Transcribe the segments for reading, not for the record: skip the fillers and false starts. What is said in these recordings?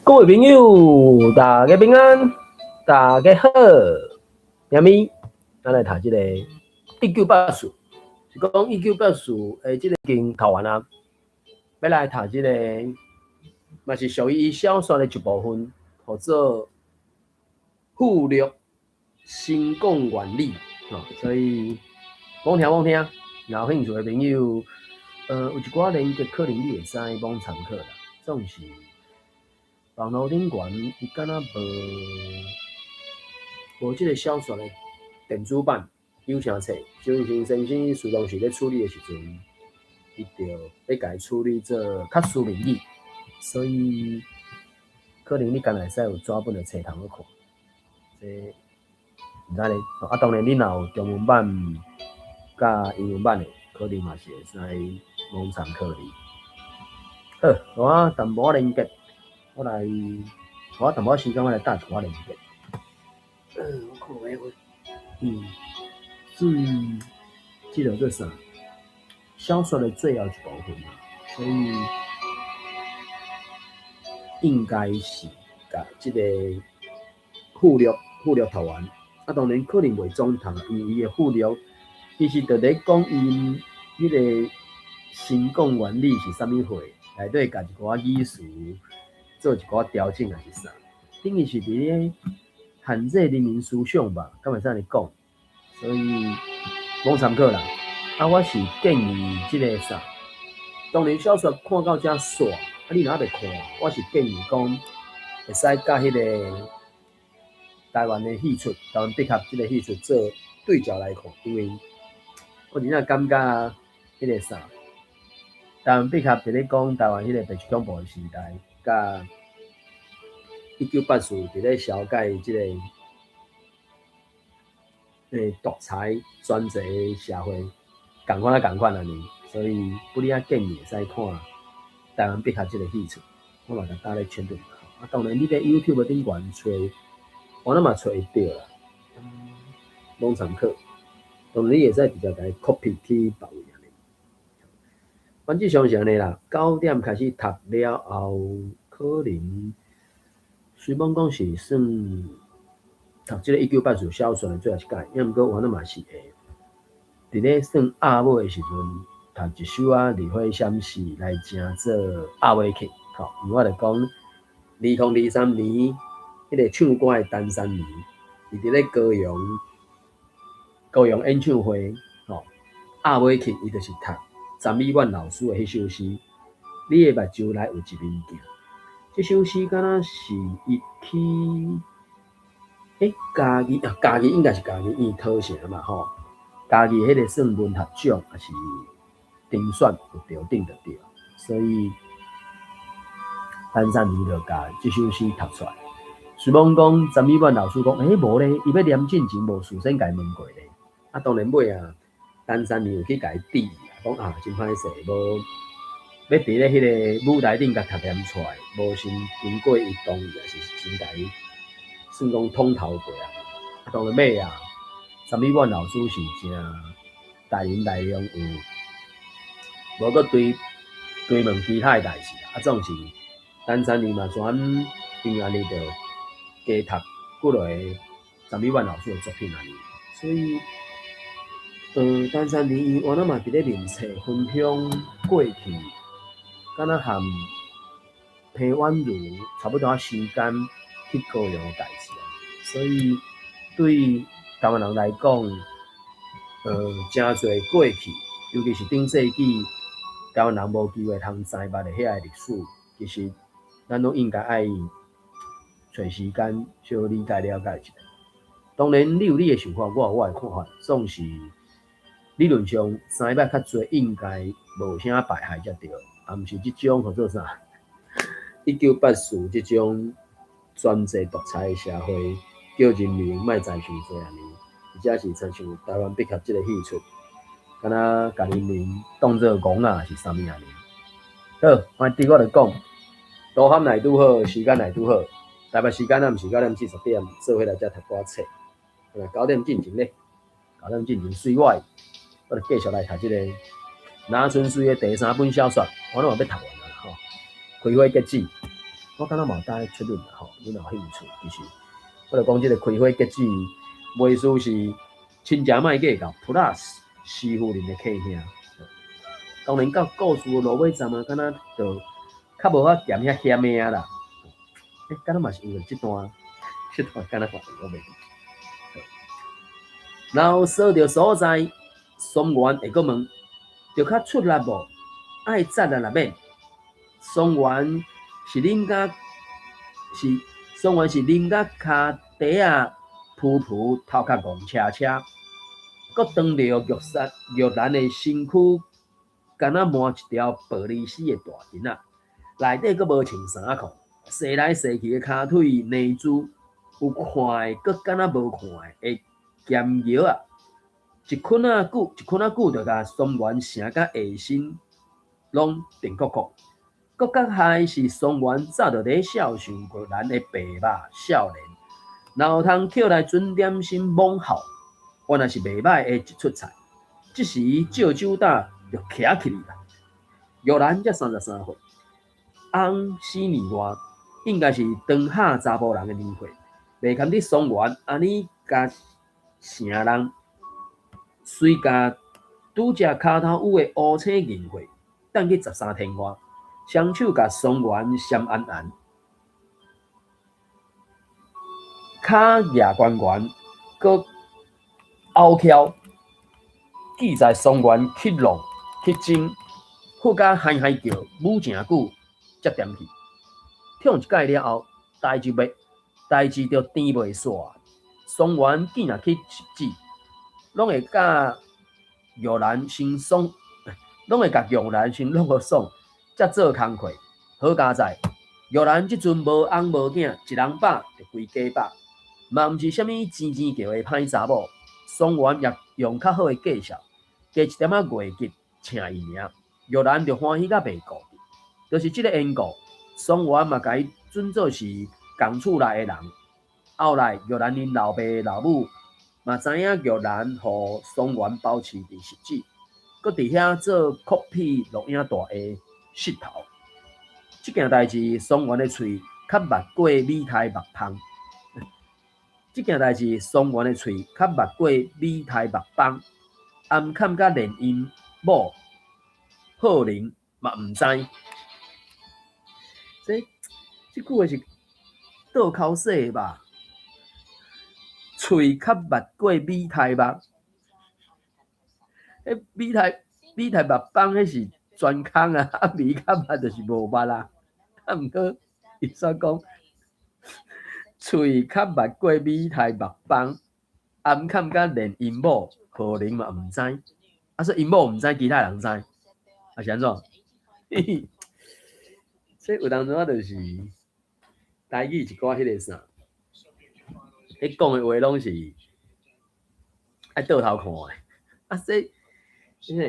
各位朋友，大家平安，大家好。明咪，咱來讀這个一九八四，是講一九八四的這个已經讀完啊，欲來讀這个，嘛是屬於伊小說的一部分，號做《附錄神降原理》吼，所以罔聽罔聽，若有興趣的朋友，有一寡連結可能你會使罔參考啦，總是。網路頂懸，伊敢若無無這个小說的電子版有聲冊。周文成先生事當時咧處理的時陣，伊就欲共伊處理做較書面語，所以可能你敢若會使有紙本的冊通好看。這毋知咧，啊，當然你若有中文版佮英文版的，可能嘛是會使攏參考哩。好，我淡薄仔連結。我來，我淡薄仔時間，我來搭一寡連結。我看覓我，所以這个做啥？小說的最後一部分嘛，所以應該是共這个附錄讀完。啊，當然可能袂總讀，因為伊的附錄其實就咧講𪜶彼个神降原理是啥物貨，內底共一寡語詞做一寡調整抑是啥，等於是佇咧限制人民思想吧，敢會使按呢講？所以罔參考啦。啊，我是建議這个啥，當然小說看到遮煞，啊，你若猶未看，我是建議講會使佮彼个台灣的戲出，台灣筆俠這个戲出做對照來看，因為我真正感覺彼个啥，台灣筆俠佇咧講台灣彼個白色恐怖的時代。佮1984佇咧紹介這个獨裁專制的社會，仝款啊仝款按呢，所以不哩仔建議會使看台灣筆俠這个戲出，我嘛共搭咧群裡。啊，當然你佇 YouTube 頂懸揣，我攏嘛揣會著啦，攏參考。當然你會使直接共伊 copy 去別位按呢。反正上是按呢啦，9點開始讀了後，可能雖罔講是算讀這个一九八四小說的最後一擺，抑毋過我攏嘛是會佇咧算鴨尾的時陣，讀一首仔《日火閃逝》來成做鴨尾曲，吼，因為我就講2023年彼个唱歌的陳珊妮，伊佇咧高雄演唱會，吼，鴨尾曲伊就是讀詹美婉老師的彼首詩，《你的目睭內有一面鏡》。這首詩敢若是伊去，嘉義啊，嘉義應該是嘉義，因為桃城嘛吼。嘉義彼個算文學獎，抑是評選有得頂就對，所以陳珊妮就共這首詩讀出來。雖罔講詹美婉老師講，無咧，伊欲念進前無事先共伊問過咧。啊，當然尾啊，陳珊妮有去共伊致意啊，講啊真歹勢，無欲佇咧彼个舞台頂共讀念出來，無先經過伊同意，抑是先共伊算講通透過啊。啊，當然尾啊，詹美婉老師是誠大仁大量，有無閣追追問其他的代誌啊。總是陳珊妮嘛全因為按呢就加讀幾落个詹美婉老師的作品按呢，所以，陳珊妮伊原來嘛佇咧面冊分享過去，敢若和彭婉如差不多時間去高雄的代誌啊，所以對台灣人來講，誠濟過去，尤其是頂世紀台灣人無機會通知捌的遐個歷史，其實咱攏應該愛揣時間小理解了解一下。當然，你有你的想法，我有我的看法，總是理論上知捌較濟，應該無啥敗害才對，啊，毋是這種號做啥？1984這種專制獨裁的社會，叫人民莫知傷濟按呢，而且是親像台灣筆俠這个戲出，敢若共人民當做戇仔是啥物按呢？好，反正我就講，都含來拄好，時間來拄好，台北時間仔毋是9點40，做伙來遮讀寡冊。九點進前咧，九點進前隨我，我就繼續來讀這个林春水的第三本小說，我攏嘛欲讀完啊吼。開花結籽。我敢若嘛有搭咧出論啦吼，你若有興趣，其實我就講這个開花結籽，袂輸是親情莫計較，Plus 師夫人的客兄。當然到故事的落尾站啊，敢若就較無法鹹遐鹹的啊啦。欸，敢若嘛是有這段，這段敢若嘛有，我袂記。然後踅著所在，桑原會閣問，著較出力無？愛節力若免。桑原是啉甲是桑原是啉甲跤底仔浮浮，頭殼戇車車，閣當著玉山玉蘭的身軀，敢若瞞一條玻璃絲的大裙仔，內底閣無穿衫褲，踅來踅去的跤腿膩姿，有看的，閣敢若無看的鹹藥仔，一困仔久，一困仔久就共桑原成甲下身攏定國國。閣較害是桑原早就咧笑想玉蘭的白肉少年，若有通捡來準點心猛吼，原來是袂䆀的一出菜。這時借酒膽就徛起來啦。玉蘭才33歲，翁死年外，應該是當下查埔人的年歲，袂堪得桑原按呢共成人，隨共拄才跤頭趺的烏青銀貨，等去13天外，雙手共桑原攕絚絚，跤舉懸懸，閣拗翹，記載桑原去弄去爭，喝甲嗨嗨叫，舞誠久，才恬去。痛一擺了後，代誌袂，代誌就甜袂煞。桑原見若去汐止，攏會佮玉蘭先爽，攏會共玉蘭先弄予爽，才做工課。好佳哉，玉蘭這陣無翁無囝，一人飽就規家飽，嘛毋是啥物錢錢橋的歹查某。桑原也用較好的介紹，加一點仔月吉請伊爾，玉蘭就歡喜甲袂顧得。就是這个緣故，桑原嘛共伊準做是仝厝內的人。後來玉蘭𪜶老爸老母嘛知影玉蘭予桑原包飼佇汐止，閣佇遐做コピー錄影帶的穡頭。這件代誌，桑原的喙較密過米苔目芳。這件代誌，桑原的喙較密過米苔目芳，暗崁佮連𪜶某可能嘛毋知。這這句話是倒口說的吧？喙較密過米苔目，彼米苔目枋，彼是專空啊！啊米較密就是無密啊。啊，毋過伊煞講喙較密過米苔目枋，暗崁佮連𪜶某可能嘛毋知。啊，所以𪜶某毋知，其他人知，啊是按怎？嘿嘿，這有當陣仔就是台語一寡彼个啥，彼講的話攏是愛倒頭看的。啊，這這个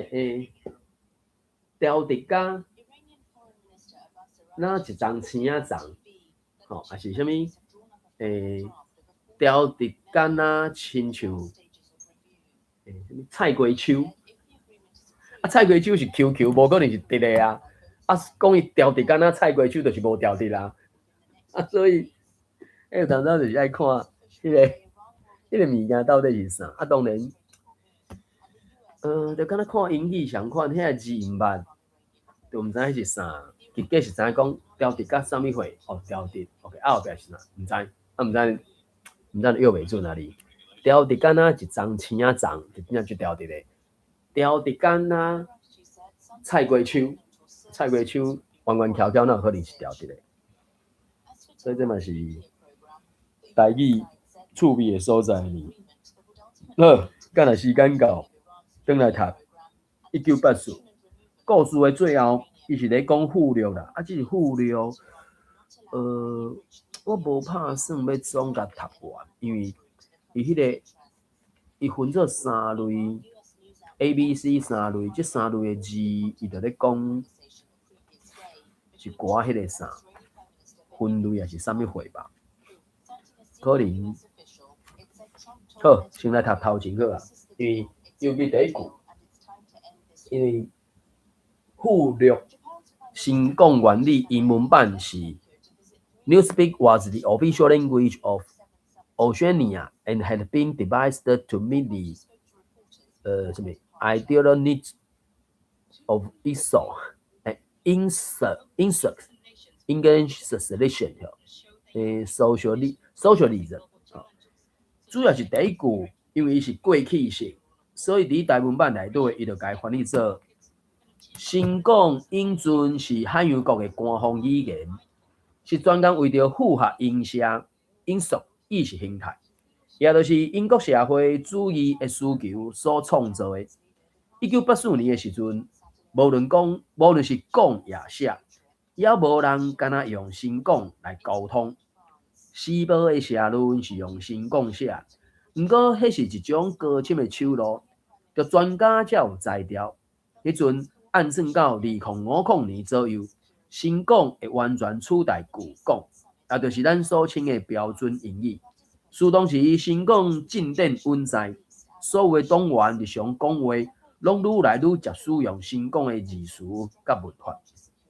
雕直甲若一叢青仔叢，吼，抑是啥物？雕直敢若親像啥物菜瓜鬚？啊，菜瓜鬚是 Q Q，無可能是直的啊！啊，講伊雕直敢若菜瓜鬚，就是無雕直啊！啊，所以，彼有當陣就是愛看彼个物件到底是啥？啊，當然，就敢若看英語仝款，遐个字毋捌，就毋知彼是啥。結果是知影講雕直佮啥物貨？哦，雕直，OK，啊後壁是啥？毋知，啊毋知，毋知約袂準啊你。雕直敢若一叢青仔叢，就真正足雕直的。雕直敢若菜瓜鬚，菜瓜鬚彎彎翹翹，哪有可能是雕直的？所以這嘛是台語趣味的所在呢。好，敢若時間到，轉來讀1984故事的最後，伊是咧講附錄啦。啊，這是附錄，我無拍算欲總共讀完，因為伊彼个伊分做三類，A、B、C 三類，這三類的字，伊就咧講一寡彼个啥分類，抑是啥物貨吧？可能好，先來讀頭前好啊，因為尤其第一句，因為附錄新講原理英文版是 Newspeak was the official language of Oceania and had been devised to meet the 什麼 ideal needs of ISO and English selection socialism 主要是第一句，因為伊是過去式，所以佇台文版內底，伊就共伊翻譯做新港永順是海洋國的官方語言，是專工為著符合英社英屬意識形態，也就是英國社會主義的需求所創造的。1984年的時陣，無論是講抑寫，猶無人敢若用新港來溝通。時報的社論是用新港寫，毋過彼是一種高深的手路，著專家才有才調。彼陣按算到2050年左右，新港會完全取代舊港，也就是咱所稱的標準英語。事當時新港進展穩在，所有黨員日常講話，攏愈來愈捷使用新港的字詞佮文法。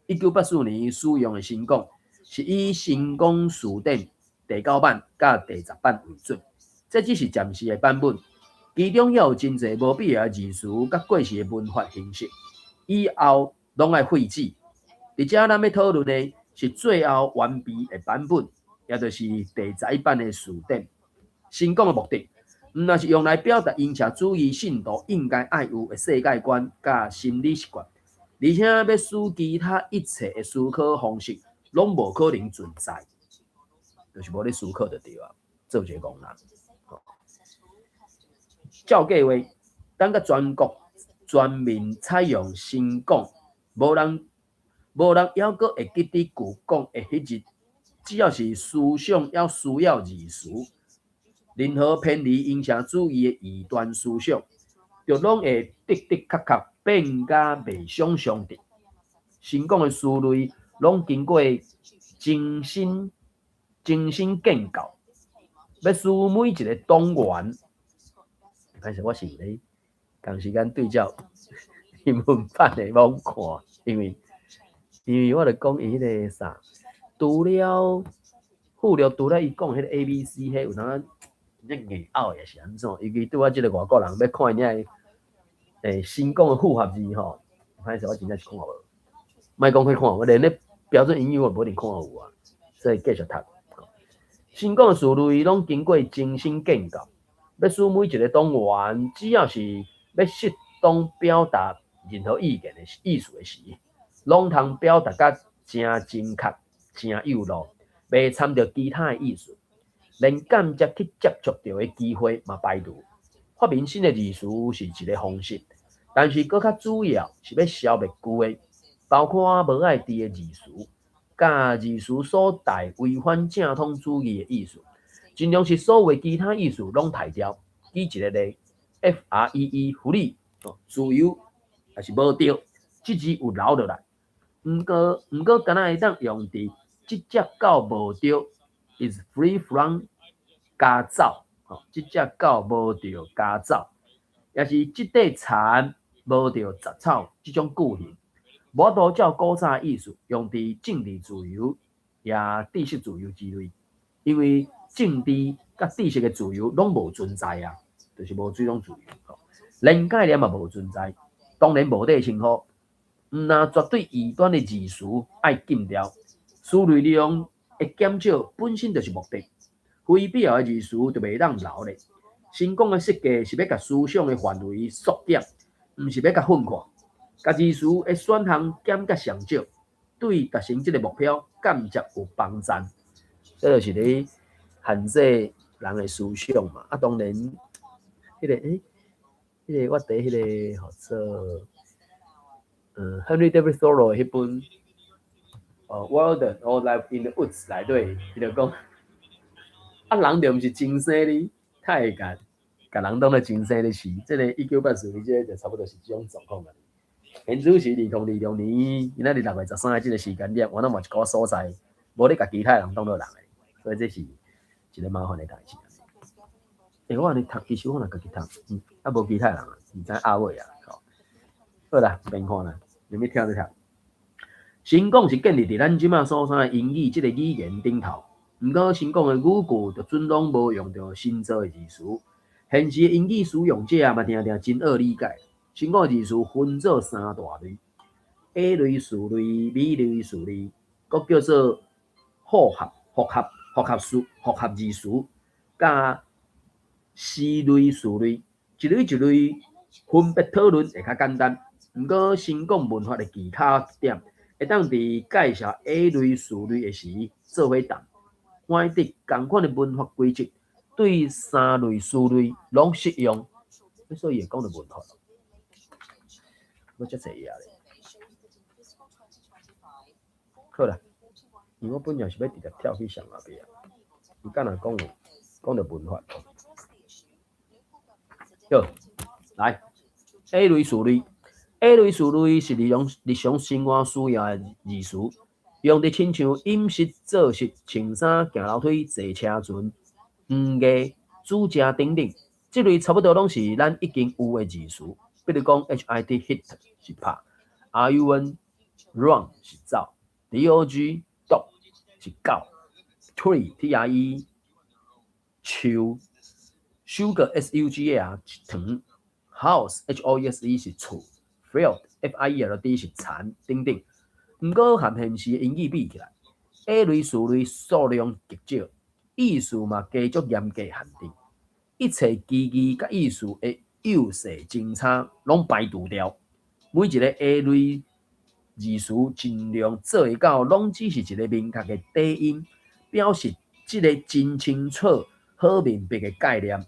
1984年使用的新港是以新港辭典第九版佮第10版為準，這只是暫時的版本，其中猶有真濟無必要的字詞佮過時的文法形式，以後攏愛廢止。佇遮咱欲討論的是最後完備的版本，也就是第11版的辭典。新港的目的，毋但是用來表達英社主義信徒應該愛有的世界觀佮心理習慣，而且欲使其他一切的思考方式攏無可能存在，就是無咧思考就對啊，做一個戇人。照計劃，等甲全國全面採用新港，無人猶閣會記得舊港的彼日，只要是思想猶需要字詞，任何偏離英社主義的異端思想，就攏會的的確確變甲袂想象的。新港的詞類攏經過精心建構，欲使每一個黨員，歹勢我是咧仝時間對照英文版的網看，因為我著講伊彼個啥，除了附錄，除了伊講彼個 A、B、C，彼有當真正硬拗抑是按怎？尤其對我這個外國人欲看𪜶新港的複合字吼，歹勢我真正是看無。莫講去看，我連咧標準英語我無一定看有啊，所以繼續讀。新港的詞類攏經過精心建構，欲使每一個黨員，只要是欲適當表達任何意見的意思的時，攏通表達甲誠精確、誠有路，袂摻著其他的意思，連間接去接觸著的機會嘛排除。發明新的字詞是一個方式，但是閣較主要是欲消滅舊的，包括無愛佇的字詞，佮字詞所帶違反正統主義的意思，盡量是所有其他意思攏刣掉。舉一個例，F R E E free 自由，抑是無著，這字有留落來。毋過，敢若會當用佇這隻狗無著，is free from 家走，吼，這隻狗無著家走，抑是這塊田無著雜草，這種句型，無法度照古早意思用佇政治自由、抑知識自由之類，因為政治佮知識的自由攏無存在啊，就是無這種自由，吼，連概念嘛無存在，當然無得稱呼。毋但絕對異端的字詞愛禁掉，詞類量的減少本身就是目的，非必要的字詞就袂當留咧。新港的設計是欲共思想的範圍縮減，毋是欲共分散。共字詞的選項減甲上少，對達成這個目標間接有幫助。這就是咧限制人的思想嘛。啊，當然，彼個我佇彼個號做Henry David Thoreau 彼本《Walden or Life in the Woods》內底，伊就講，啊，人就毋是精生哩，太會共人當做精生咧飼。這個1984年，這個就差不多是這種狀況啊。現主時2026年，今仔日6月13日這個時間點，我攏嘛一個所在，無咧共其他人當做人的，所以這是一個麻煩的代誌。欸，我按呢讀，其實我若家己讀，啊無其他人啊，毋知阿偉啊，吼。好啦，免看啦，你欲聽就聽。先講是建立佇咱這馬所知的英語這个語言頂頭，毋過先講的語句就準攏無用著新造的字詞。現時的英語使用者啊，嘛定定真惡理解。先講的字詞分做三大類：A 類詞類、B 類詞類，閣叫做複合、複合、複合詞、複合字詞，佮 C 類詞類。一類一類分別討論會較簡單。毋過先講文法的技巧點，會當佇介紹 A 類詞類的時做伙談。反正仝款的文法規則對三類詞類攏適用。所以會講著文法。閣遮濟頁咧。好啦，因為我本來是欲直接跳去上後壁，伊敢若講有講著文法。好，來 A 類詞類，A 類詞類是日常日常生活需要的字詞，用佇親像飲食、做食、穿衫、行樓梯、坐車船、園藝、煮食等等，這類差不多攏是咱已經有的字詞。比如講，hit hit 是拍，run run 是走，dog dog 是狗，tree t r e 樹，sugar s u g a r 是糖，house h o u s e 是厝，field f i e l d 是田等等。毋過和現時的英語比起來，A 類詞類數量極少，意思嘛加足嚴格限制，一切歧義佮意思的幼細精差攏排除掉。每一個 A 類字詞盡量做會到，攏只是一个明確的底音，表示這个真清楚、好明白的概念。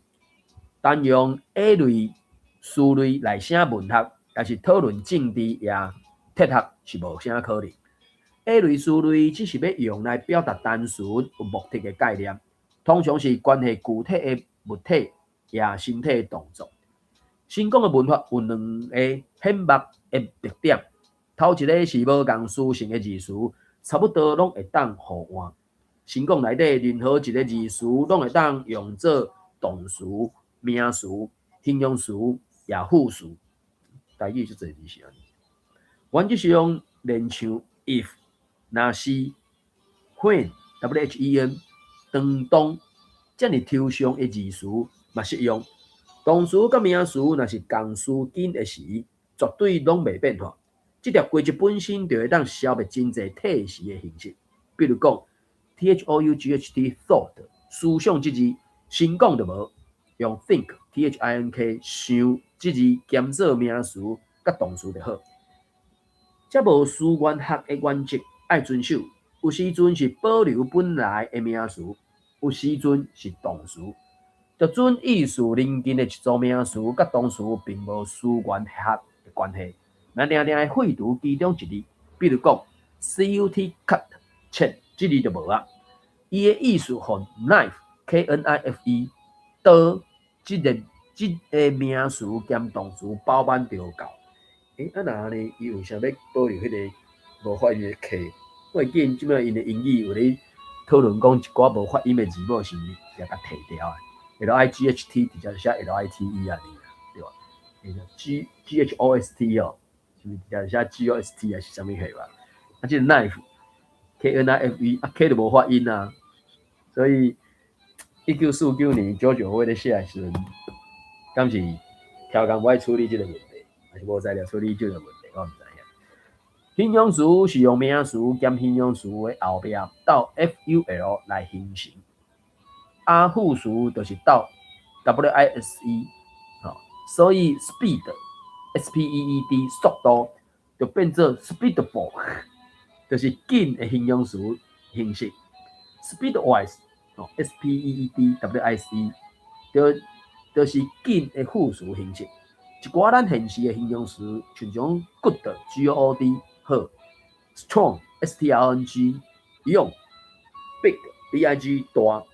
單用 A 類詞類來寫文學，抑是討論政治抑哲學是無啥可能。A 類詞類只是欲用來表達單純有目的的概念，通常是關係具體的物體抑身體的動作。先講的文法有兩个顯目的特點，頭一个是無仝詞性的字詞，差不多攏會當互換。先講內底任何一个字詞攏會當用做動詞、名詞、形容詞、抑副詞。台語足濟字是按呢。原則上，連像 if、若是、when、w h e n、當當遮爾抽象的字詞嘛適用。動詞佮名詞若是仝詞根的時，絕對攏袂變化。這條規則本身就會當消滅真濟替詞的形式。比如講，t h o u g h t thought 思想這字，先講就無，用 think t h i n k 想這字兼做名詞佮動詞就好。這無詞源學的原則愛遵守，有時陣是保留本來的名詞，有時陣是動詞。就準意思鄰近的一組名詞佮動詞並無詞源學的關係，咱定定會廢除其中一字，比如講，cut cut 切這字就無啊。伊的意思予 knife k n i f e 刀這个名詞兼動詞飽滿就夠。啊若按呢，伊為啥欲保留彼个無發音的 k？我會記這擺𪜶的英語有咧討論講一寡無發音的字母是也共提掉的。L I G H T 直接寫 L I T E 按呢，對吧？G G H O S T 哦，是毋是直接寫 G O S T 還是啥物貨吧？啊，這個 knife K N I F E 啊 K 就無發音啊，所以1949年九九會咧寫的時陣，敢是超工無愛處理這个問題，還是無才調處理這个問題，我毋知影。形容詞是用名詞兼形容詞的後壁鬥 F U L 來形成，啊，副詞就是鬥 W I S E，吼，所以 speed S P E E D 速度就變做 speedable，就是緊的形容詞形式。Speedwise，吼，S P E E D W I S E，就是緊的副詞形式。一寡咱現時的形容詞，像種 good G O O D 好，strong S T R O N G 勇，big B I G 大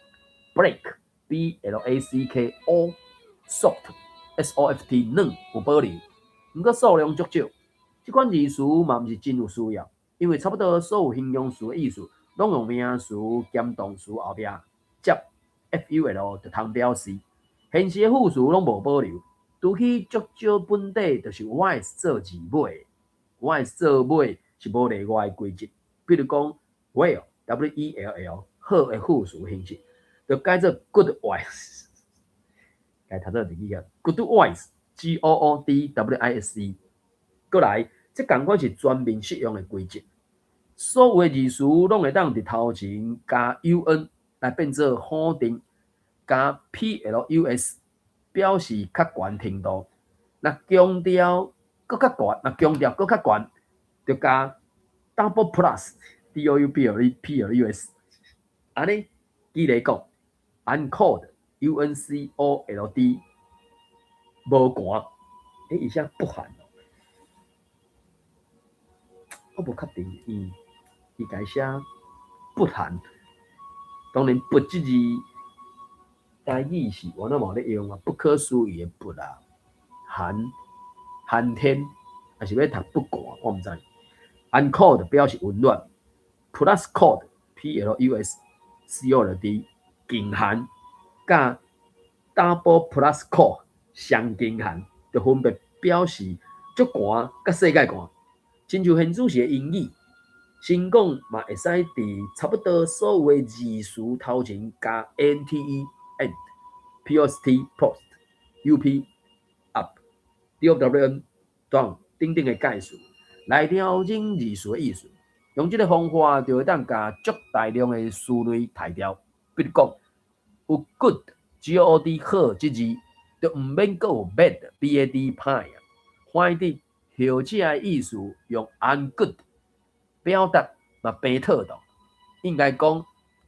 ，black B L A C K 烏，soft S O F T 軟有保留，毋過數量足少。這款字詞嘛毋是真有需要，因為差不多所有形容詞的意思，攏用名詞兼動詞後壁接 F U L 就通表示。現時的副詞攏無保留，除去足少本底就是 wise 做字尾，wise 做尾。是無例外的規則。比如講，well W E L L 好的副詞形式，就改做 goodwise，來讀做日語啊，goodwise G O O D W I S E。閣來，這仝款是全面適用的規則。所有的字詞攏會當佇頭前加 U N 來變做否定，加 P L U S 表示較懸程度。若強調閣較懸，若強調閣較懸，就加 double plus D O U B L E P L U S。按呢，舉例講，uncold U N C O L D 無寒，欸，伊寫不寒哦，我無確定，伊共寫不寒。當然，不這字台語是原來嘛有咧用啊，不可思議的不啊，寒寒天，抑是欲讀不寒，我毋知。uncold 表示溫暖，plus cold P L U S C O L D 勁寒，佮 double plus cold 雙勁寒，就分別表示足寒佮世界寒。親像現主時的英語，先講嘛會使佇差不多所有的字詞頭前加 N T E ant P O S T post U P up D O W N down 等等的介詞來調整字詞的意思。用這个方法就會當共足大量的詞類刣掉。比如講，有 good G O O D 好這字，就毋免閣有 bad B A D 歹啊。翻佇後者的意思用 ungood 表達嘛平妥當，應該講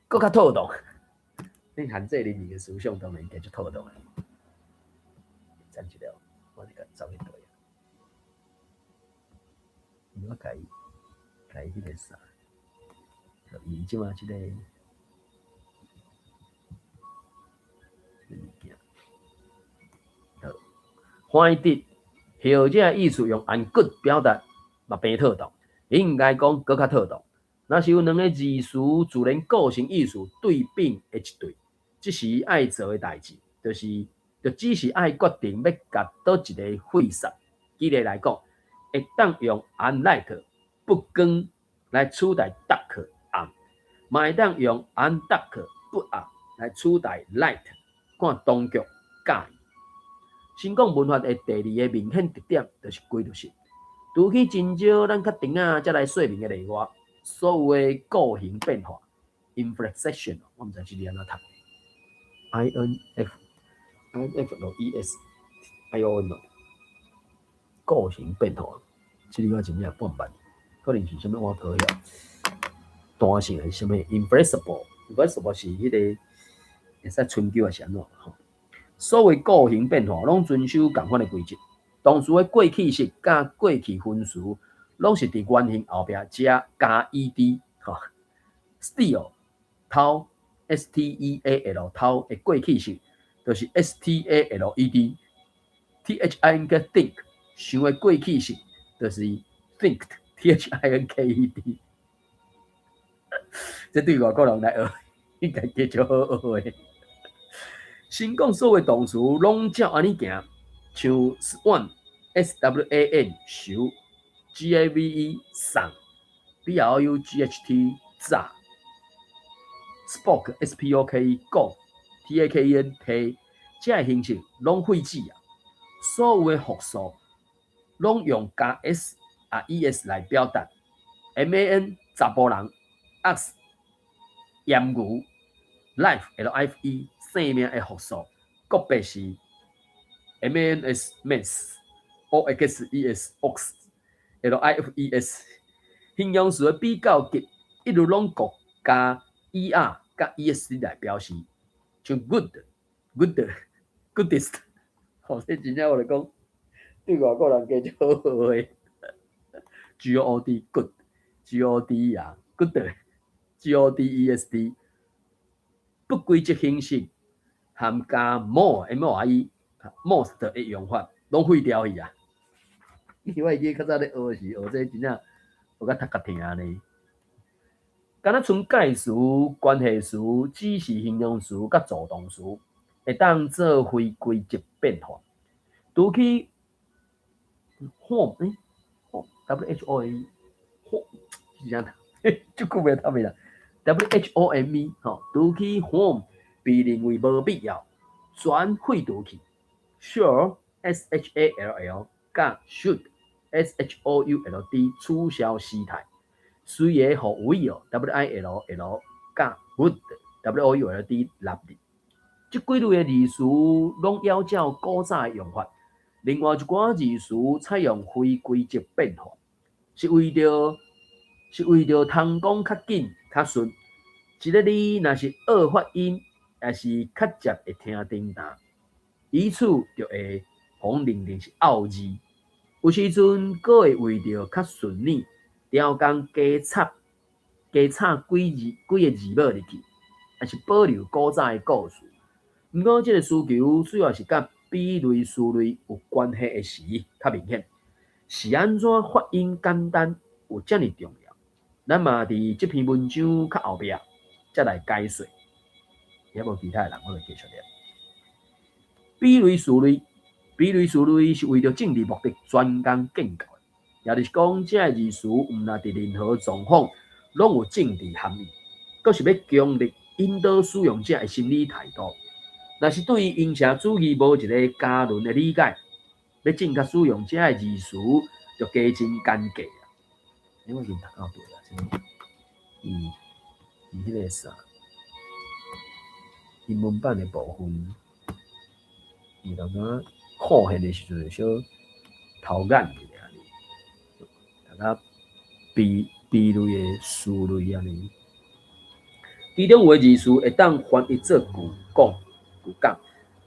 閣較妥當。你限制人民的思想當然應該足妥當的。等一下，我來共走去佗啊？我共伊共伊彼个啥？伊這馬這個這個物件，好，翻佇後者意思用 ungood 表達嘛平妥當，應該講閣較妥當。若是有兩个字詞自然構成意思對並的一對，這時愛做的代誌，就是就只是愛決定欲共佗一个廢煞。舉例來講，會當用 unlight 不光來取代 dark 暗，嘛會當用 undark 不暗來取代 light，看當局佮意。先講文法的第二个明顯特點，就是規律性。除去真少咱較甜仔才來說明的例外，所有的構型變化（inflection），我毋知這字按怎讀。I N F I N F L E S I O N 構型變化，這字我真正半捌，可能是啥物碗糕遐彈性還是啥物？inflexible，inflexible 是彼个會使春秋抑是按怎吼？所謂構型變化，攏遵守仝款的規則。動詞的過去式佮過去分詞，攏是佇原形後壁加 E D 吼。steal 偷 S T E A L 偷的過去式，就是 S T A L E D。T H I N K think 想的過去式，就是 thinked T H I N K E D。這對外國人來學，應該加足好學的。先講所有動詞攏照按呢行，像 swan S W A N 泅 G A V E 送 B R O U G H T 早 spoke S P O K E 講 T A K E N 提，這个形式攏廢止啊！所有的複數攏用加 S 啊 E S 來表達。M A N 查埔人，ox 閻牛，life L I F E 生命的複數，個別是 M A N S mans O X E S ox L I F E S 形容詞的比較級一律攏閣加 E R 佮 E S T 來表示，像 good gooder goodest，吼，這真正我來講，對外國人加足好學的。G O O D good G O D E R gooder G O D E S T 不規則形式含加 more M O R E most 的用法，攏廢掉去啊！因為我會記較早咧學時，學這真正學甲頭殼疼呢。敢若賰介詞、關係詞、指示形容詞佮助動詞，會當做非規則變化。除去 whom 欸，W H O A 是啥？足久袂讀啦。W H O M E 吼，除去 whom 被認為無必要，全廢除去。Shall S H A L L 佮 should S H O U L D 取消時態，隨會予 will W I L L 佮 would W O U L D 納入。這幾類的字詞攏依照古早的用法。另外一寡字詞採用非規則變化，是為著通講較緊較順。一个字若是惡發音，抑是較捷會聽叮當，以此就會予認定是拗字。有時陣閣會為著較順耳，調工加插幾個字母入去，抑是保留古早的故事。毋過，這个需求主要是佮比類詞類有關係的時較明顯。是按怎發音簡單有遮爾重要？咱嘛佇這篇文章較後壁才來解說。抑無其他的人，我就繼續念。比類詞類，比類詞類是為著政治目的專工建構的，也就是講，這个字詞毋但佇任何狀況攏有政治含義，閣是欲強力引導使用者的心理態度。若是對英社主義無一个加侖的理解，欲正確使用這个字詞，就加真尷尬啊！欸，我已經讀到對啦，這個伊伊彼个啥，英文版的部分，伊當陣看現的時陣，小偷眼一下爾，讀較比類的詞類按呢。其中有的字詞會當翻譯做舊講、舊講，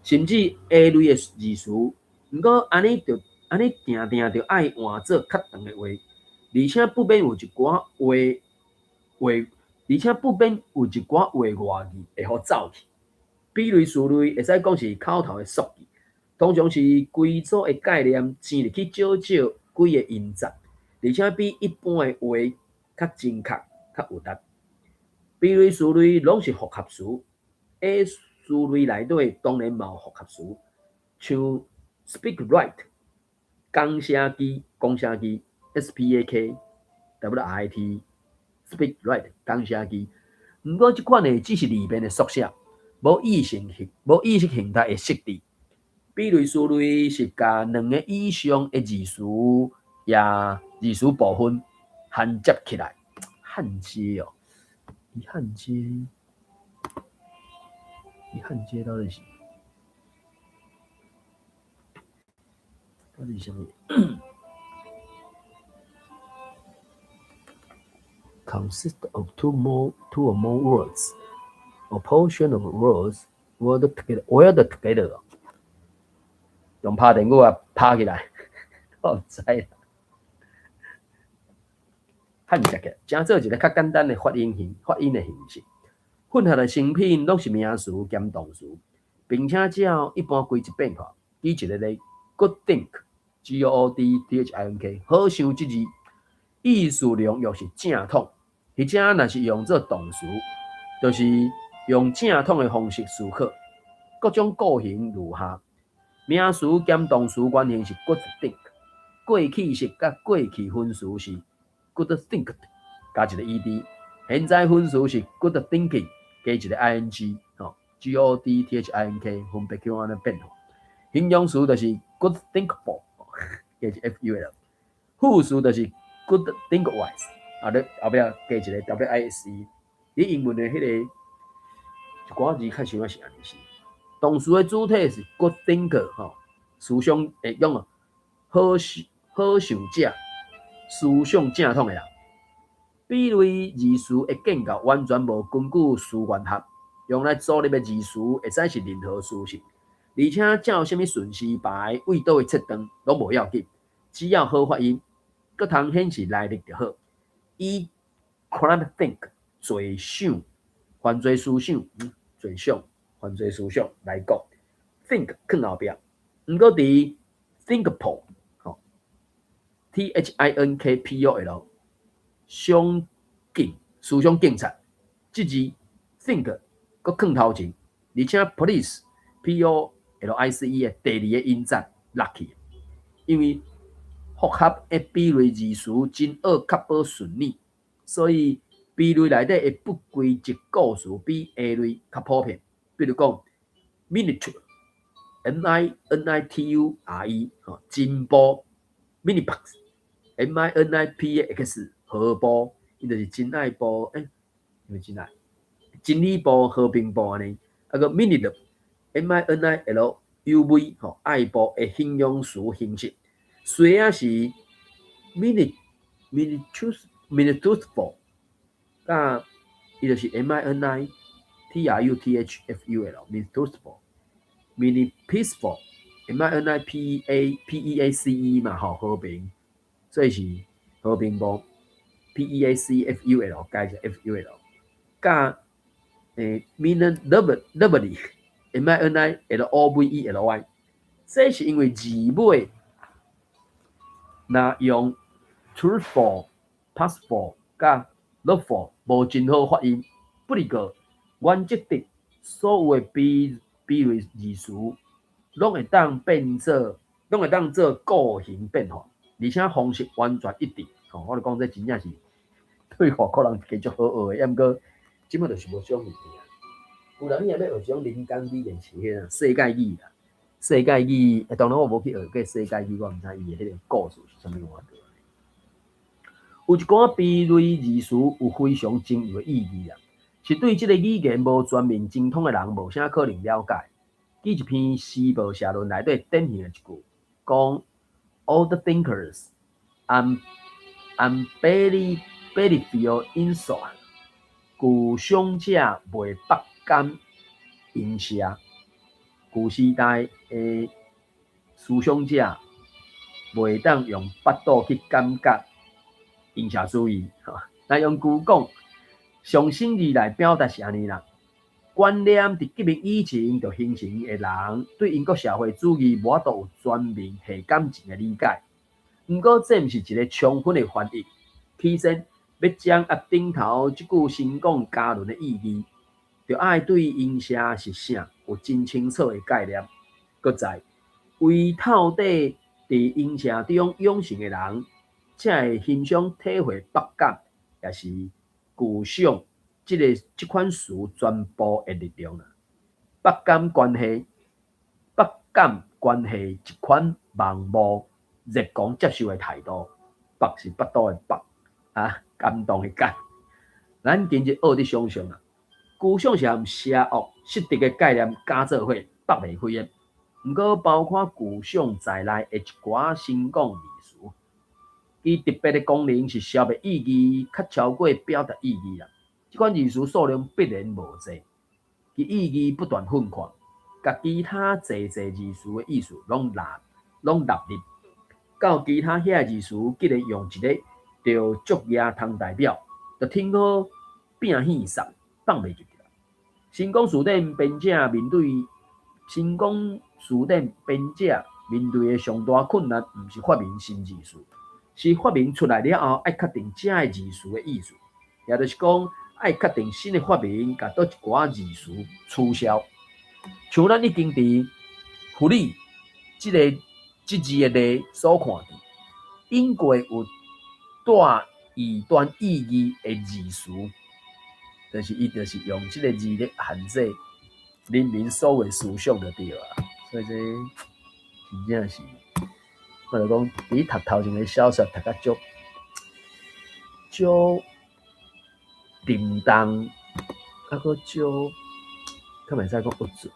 甚至 A 類的字詞，毋過按呢定定著愛換做較長的話，而且不免有一寡話外字會予走去。比類詞類會使講是口頭的俗語，通常是規組的概念嵌入去少少幾個音節，而且比一般的話較精確、較有力。比類詞類攏是複合詞，A 詞類內底當然嘛有複合詞，像 speak write 講寫機、講寫機 S P A K W R I T speak write 講寫機。毋過這款的只是字面的縮寫，無意識形態的設置。比類詞類是共兩个以上的字詞也字詞部分銜接起來，焊接哦。伊焊接，伊焊接到底是啥物？Consist of two or more words, or portion of words welded together。用拍電腦啊，拍起來，我毋知啦。焊接起來，成做一个較簡單的發音的形式。混合的成品攏是名詞兼動詞，並且照一般規則變化。舉一个例，good think，G O O D T H I N K，好想這字，意思量又是正統，或者若是用做動詞，就是用正統的方式思考。各種構型如下：名詞兼動詞原型是 good think，過去式佮過去分詞是 good thinked 加一个 ed，現在分詞是 good thinking 加一个 ing，吼，G O D T H I N K 分別叫按呢變化。形容詞就是 good thinkful 加一 F U L，副詞就是 good thinkwise，啊，你後壁加一个 W I S E。你英文的彼个一寡字較像是按呢是。動詞的主體是 good thinker，吼，思想會用啊，好想者，思想正統的人。比類字詞的建構完全無根據詞源學，用來組立的字詞會使是任何事實，而且照啥物順序排，為佗位切斷攏無要緊，只要好發音，閣通顯示來歷就好。以 crime think 坐想犯罪思想，坐想犯罪思想來講，think 囥後壁，毋過佇 thinkpol 吼，T H I N K P O L 想警思想警察，這字 think 閣囥頭前，而且 police P O L I C E 的第二个音節落去，因為予複合的比類字詞真愛確保順耳，所以 B 類內底的不規則構詞比 A 類較普遍。比如講，miniture，M I N I T U R E，吼，真部；minipax，M I N I P A X，和部，伊就是真愛部，欸，毋是真愛，真理部、和平部按呢。啊閣 miniluv，M I N I L U V，吼，愛部的形容詞形式，雖然是 mini mini truth mini truthful，佮伊就是 M I N I T R U T H F U L，mini truthful，mini peaceful，M I N I P A P E A C E 嘛，吼，和平，所以是和平部，P E A C F U L 改成 F U L，佮mini lovely，M I N I L O V E L Y，這是因為字尾若用 truthful、peaceful佮 loveful 無真好發音，不過原則的所有的 B 類字詞，攏會當變做，攏會當做構型變化，而且方式完全一致。吼，我咧講這真正是對外國人加足好學的，毋過這擺就是無這種物件。有人你若欲學這種人工語言是彼個世界語啦，世界語，當然我無去學過世界語，我毋知伊的彼個故事是啥物換過。有一寡 B 類字詞有非常重要的意義啊，是對這个語言無全面精通的人無啥可能了解。舉一篇時報社論內底典型的一句，講 Old thinkers barely barely feel insult，具想者袂百感影射，舊時代的思想者袂當用腹肚去感覺影射主義。吼，來用句講，上省字來表達是按呢啦。觀念佇革命以前就形成的人，對英國社會主義無法度有全面下感情的理解。毋過，這毋是一个充分的翻譯。起先，欲掌握頂頭這句新講嘉論的意義，就愛對影射是啥有真清楚的概念。閣再，唯透底佇影射中養成的人，才會欣賞體會百感，也是具象這款詞全部的力量啦。百感關係，百感關係一款盲目熱狂接受的態度，百是腹肚的百，啊，感動的感。咱今日學得想象啊，具象是和邪惡、失德的概念加做伙，百袂開的。毋過，包括具象在內的一寡新講字詞，其特別的功能是消滅意義，較超過表達意義啦。這款字詞數量必然無濟，其意義不斷分散，共其他濟濟字詞的意思攏納入，到其他遐個字詞，竟然用一个就足額通代表，就挺好摒戲殺放袂記得。新講辭典編者面對新講辭典編者面對的上大困難，毋是發明新字詞，是發明出來了後，愛確定這个字詞的意思，也就是講，愛確定新的發明，共佗一寡字詞取消。像咱已經佇弗里這个這字的例所看見，英國有帶異端意義的字詞，就是伊就是用這个字咧限制人民所有思想就對啊。所以這真正是，我就講，佇讀頭前的小說讀甲足足沉重，啊閣足，較袂使講鬱卒，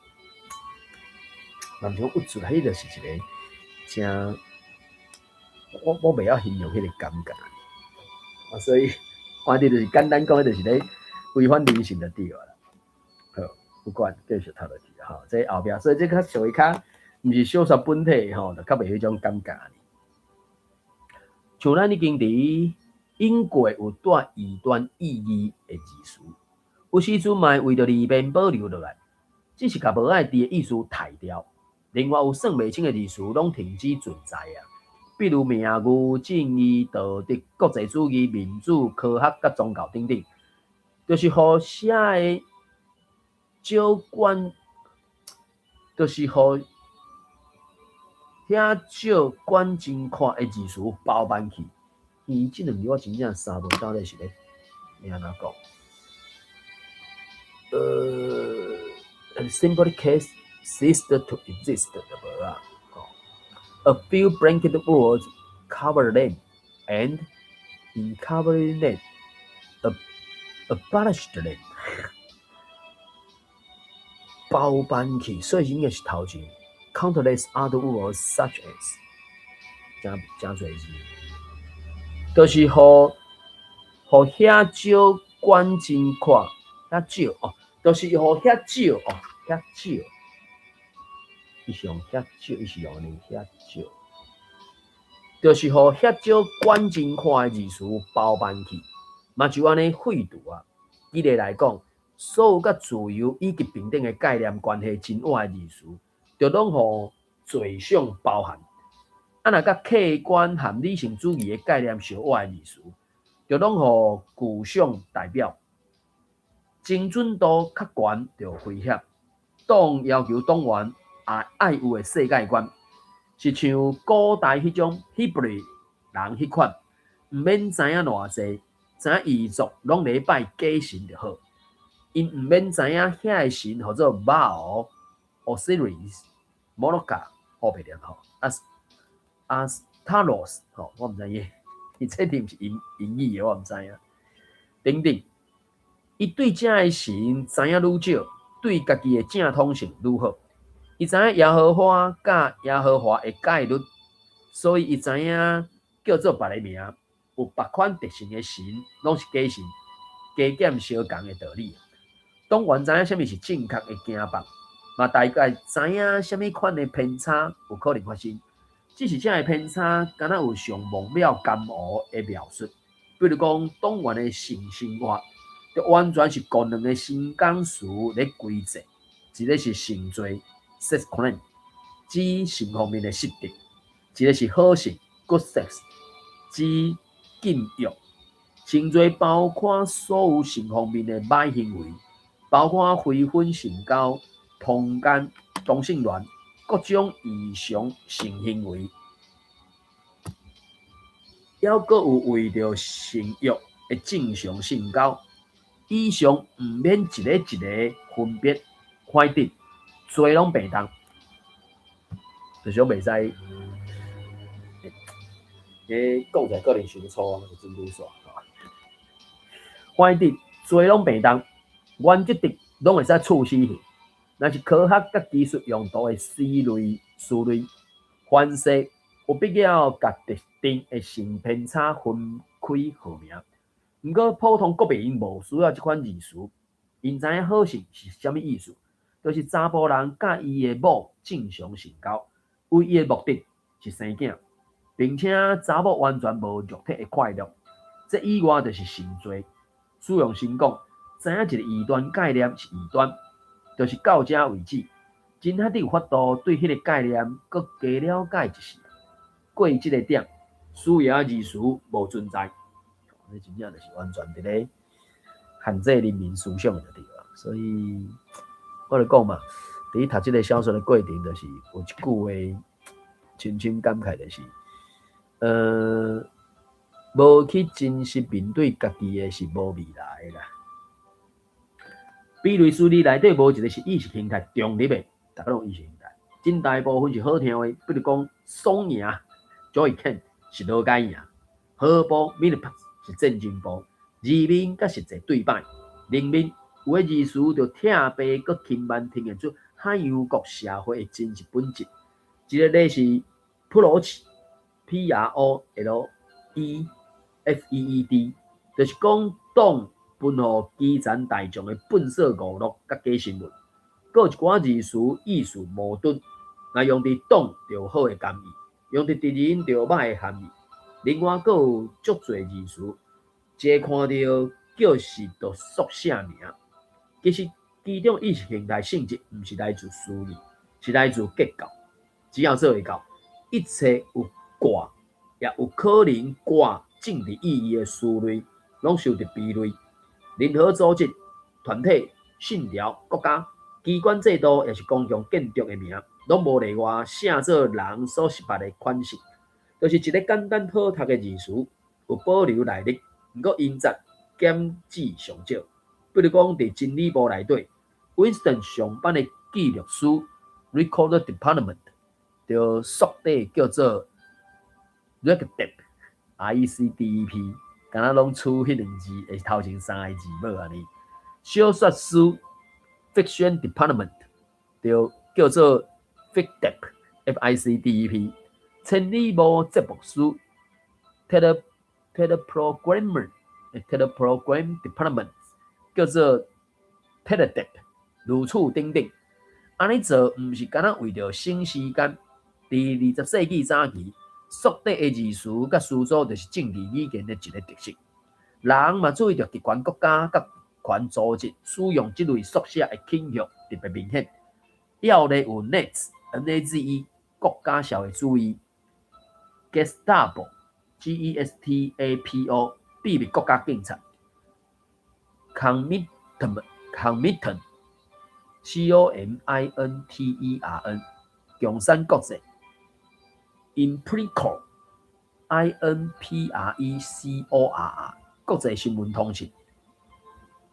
嘛毋是講鬱卒，彼就是一个誠，我袂曉形容彼个感覺。啊，所以反正就是簡單講，彼就是咧違反人性就對啊啦。好，不管繼續讀落去吼，這後壁，所以這較屬於較毋是小說本體吼，就較袂彼種感覺。像咱已經佇英國有帶異端意義的字詞，有時陣嘛會為著利便保留落來，只是共無愛佇的意思刣掉。另外有算袂清的字詞攏停止存在啊，比如名譽、正義、道德、國際主義、民主、科學佮宗教等等，就是予寫的少管，就是予遐少管真闊的字詞包辦去。伊這兩字我真正三無到底是咧欲按怎講？Simply ceased to exist 就無啊。A few blanket words cover them, and in covering them, abolished them。包辦去，所以應該是頭前。Countless other words such as，誠誠濟字，就是予予遐少管真闊，遐少哦，就是予遐少哦，遐少，伊是用遐少，伊是用按呢遐少，就是予遐少管真闊的字詞包辦去，嘛就按呢廢除啊。舉例來講，所有佮自由以及平等的概念關係真倚的字詞，就攏予罪相包含。啊，若佮客觀和理性主義的概念相倚的字詞，就攏予具象代表。精準度較懸就危險。黨要求黨員也愛有的世界觀，是像古代彼種希伯來人彼款，毋免知影偌濟，知影異族攏咧拜假神就好。𪜶毋免知影遐个神號做 Baal、Osiris、Moloch，好袂念吼，Astaroth 吼，我毋知影，伊這字毋是英英語的，我毋知影。等等，伊對遮个神知影愈少，對家己的正統性愈好。伊知影耶和華佮耶和華的概率，所以伊知影叫做別个名，有別款特性的神，攏是假神，加減相仝的道理。黨員知影啥物是正確的行法，嘛大概知影啥物款的偏差有可能發生。只是遮个偏差，敢若有上魍魎甘訛的描述。比如講，黨員的性生活，就完全是共兩个新講詞咧規制。一个是性罪（sex crime），指性方面的失德；一个是好性（good sex），指禁欲。性罪包括所有性方面的歹行為，包括非婚性交、通姦、同性戀、各種異常性行為，抑閣有為著性欲的正常性交。以上毋免一个一个分別，反正罪攏平等，就是講袂使，講起來可能傷粗啊，就真魯煞。反正罪攏平等，原則的攏會使處死刑。若是科學佮技術用途的思類思類，凡勢有必要共特定的性偏差分開號名。毋過普通國民無需要這款字詞，𪜶知影好性是啥物意思，就是查埔人佮伊的某正常性交，唯一的目的是生囝，並且查某完全無肉體的快樂。這以外就是性罪。使用新講，知影一个異端概念是異端，就是到這為止。真罕你有法度對彼个概念閣加了解一絲。過這个點，需要字詞無存在。這真正就是完全佇咧限制人民思想就對啊。所以我就講嘛，佇讀這个小說的過程，就是有一句話，深深感慨就是，無去真實面對家己的是無未來的啦。比類思裡內底無一个是意識形態中立的，逐家攏有意識形態，真大部分是好聽話，比如講爽贏 Joy Ken 是羅解贏，和波 Milliput 是戰爭波，字面佮實際對擺，人民有的字詞就拆白閣輕慢呈現出海洋國社會的真實本質。一个例是 Proch P R O L E F E E D，就是講黨分予基層大眾的糞掃娛樂佮假新聞，閣有一寡字詞意思矛盾，若用佇黨就有好的含義，用佇敵人就有歹的含義。另外，閣有足濟字詞，一个看著叫是著縮寫名，其實其中意識形態性質毋是來自思維，是來自結構。只要做會到，一切有掛，也有可能掛政治意義的詞類，攏受著歸類。任何組織、團體、信條、國家、機關制度，抑是公共建築的名，攏無例外寫做人所熟捌的款式，就是一个簡單好讀的字詞，有保留內力，毋過音節減至上少。比如講，佇真理部內底，Winston 上班的記錄司（Record Department）就縮短叫做 RecDep，R-E-C-D-E-P，敢若攏取彼兩字的頭前三个字母按呢。小說司（Fiction Department）就叫做 FicDep，F-I-C-D-E-P。千里目節目司（Teleprogrammer） Teleprogram Department 叫做 TeleDep，如此等等。按呢做，毋是干焦為著省時間。佇20世紀早期，縮短的字詞佮詞組，就是政治語言的一个特色。人嘛注意著極權國家佮極權組織使用這類縮寫的傾向特別明顯。要例有 NAZE，N-A-Z-E，國家社會主義；Gestapo，G-E-S-T-A-P-O，秘密國家警察；Comintern，C-O-M-I-N-T-E-R-N，共產國際；Inprecorr，I-N-P-R-E-C-O-R-R，國際新聞通訊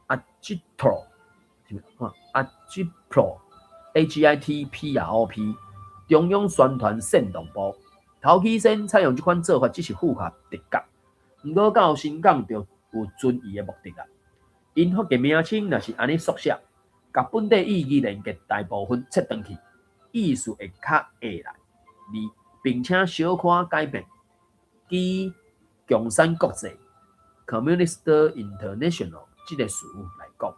；Agitprop，A-G-I-T-P-R-O-P，中央宣傳煽動部。頭起先採用這款做法，只是符合直覺，毋過到新港就有存疑的目的啦。𪜶發嘅名稱若是按呢縮寫，共本底意義連結大部分切斷去，意思會較下來，而並且小可改變。以共產國際（Communist International）這个詞來講，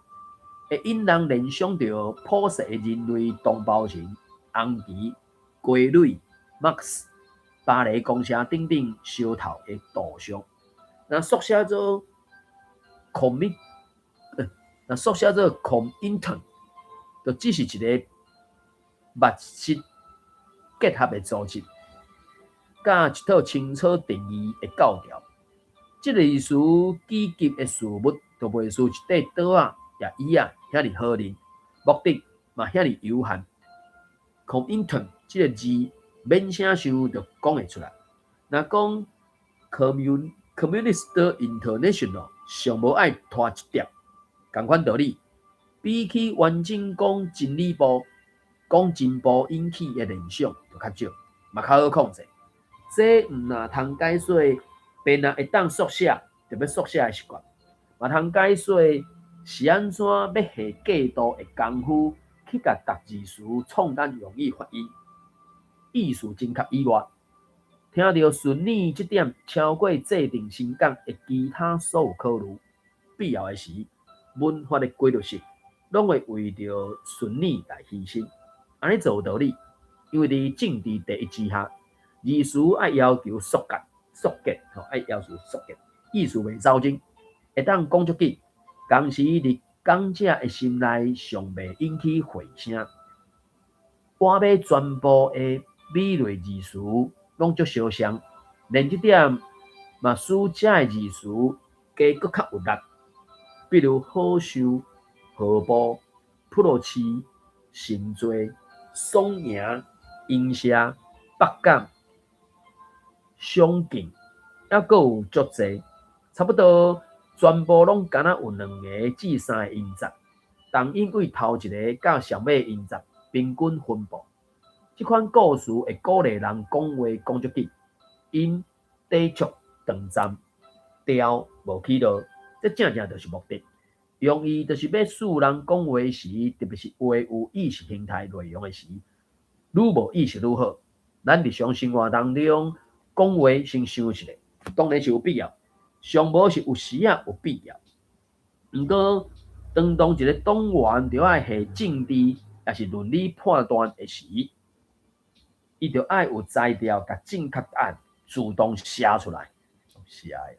會引人聯想著普世的人類同胞情、紅旗、傀儡、馬克思、巴黎公社等等相投的圖像。若縮寫做 Comi，若縮寫做 Comintern，就只是一个密實結合的組織，佮一套清楚定義的教條。這个意思基級的事物，就袂輸一塊桌仔、椅仔遐爾好認，目的嘛遐爾有限。Comintern 這个字免啥想就講會出來。若講 Communist International 上無愛拖一點，仝款道理，比起完整講真理部、講進步引起的聯想就較少，嘛較好控制。這毋但通解說，便若會當縮寫，就欲縮寫的習慣，嘛通解說是按怎欲下過度的工夫去共逐字詞創咱容易發音，意思正確以外，聽著順耳這點超過制定新港的其他所有考慮。必要的時，文法的規律性攏會為著順耳來犧牲。按呢做有道理，因為佇政治第一之下，字詞愛要求速結、速結，吼，愛要求速結，意思袂走鐘，會當講足緊，同時佇講者的心內尚袂引起回聲。倚尾全部的美麗字詞攏足相像，連這點嘛使遮的字詞加閣較有力。比如好受、河部、普羅市、神座、爽贏、音社、北港、相近，猶閣有足濟，差不多全部攏敢若有兩个至三个音節，同音對頭一个佮上尾音節平均分布。這款故事會鼓勵人講話講足緊，𪜶短促長暫，調無起落，這正正就是目的。用意就是欲使人講話時，特別是話有意識形態內容的時，愈無意識愈好。咱日常生活當中講話先想一下，當然是有必要，上無是有時仔有必要。毋過，當當一个黨員著愛下政治抑是倫理判斷的時，伊著愛有才調，共正確答案自動寫出來，寫的，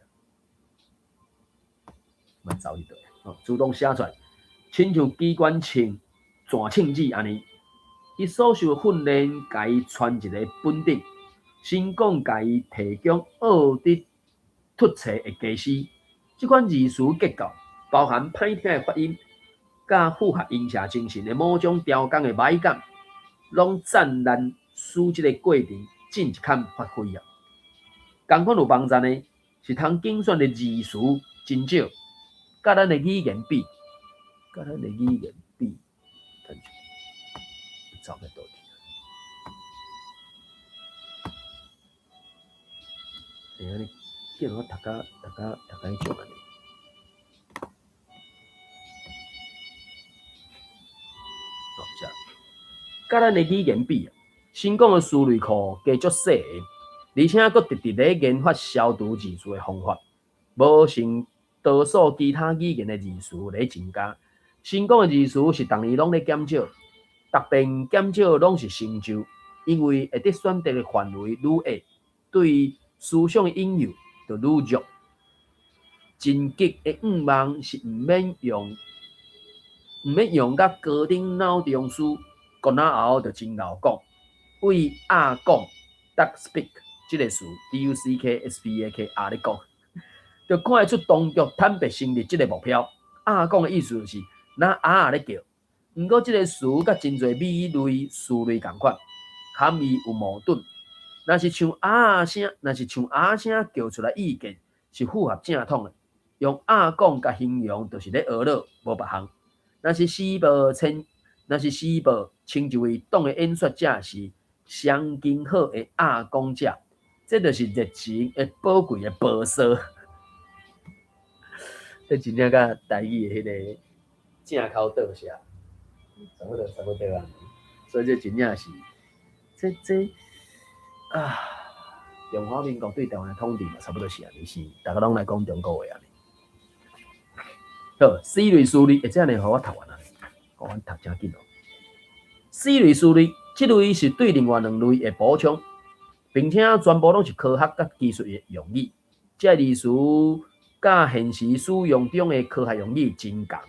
莫走去佗，自動寫出來，親像機關槍彈銃子按呢。伊所受訓練，共伊傳一个本頂，新港共伊提供奧迪突冊的家私。這款字詞結構包含歹聽的發音，佮符合音社精神的某種調工的美感。攏讚咱使這个過程進一坎發揮啊。仝款有網站的，是通揀選的字詞真少，佮咱的語言比，佮咱的語言比，等下，走佗去？欸，按呢，叫我讀甲讀甲讀甲彼種按呢。哦，這，佮咱的語言比啊，新港的詞類庫加足細个，而且閣直直咧研發消除字詞的方法，無像多數其他語言的字詞咧增加。新港的字詞是逐年攏咧減少，逐遍減少攏是成就，因為會得選擇的範圍愈狹，對思想的引誘就愈弱。真極的願望是毋免用，毋免用甲高等腦中樞，國那後就真𠢕講。對鴨講 duck speak 這个詞，D U C K S P E A K 鴨咧講，就看會出當局坦白承認這个目標。鴨講的意思就是若鴨仔咧叫。毋過這个詞佮真濟米類詞類仝款，含義有矛盾。若是像鴨仔聲，若是像鴨仔聲叫出來意見是符合正統的，用鴨講共形容就是咧呵咾，無別項。若是時報稱，若是時報稱一位黨的演說者是相經好的鴨講者，這就是熱情的寶貴的報說。這真正佮台語的彼个正口倒寫，差不多差不多按呢。所以這真正是，這這啊，中華民國對台灣的統治嘛，差不多是按呢，是逐家攏來講中國話按呢。好，C 類詞類會這按呢，予我讀完啊，予阮讀誠緊哦。C 類詞類，這類是對另外兩類的補充，並且全部攏是科學佮技術的用語。這个字詞佮現實使用中的科學用語真仝，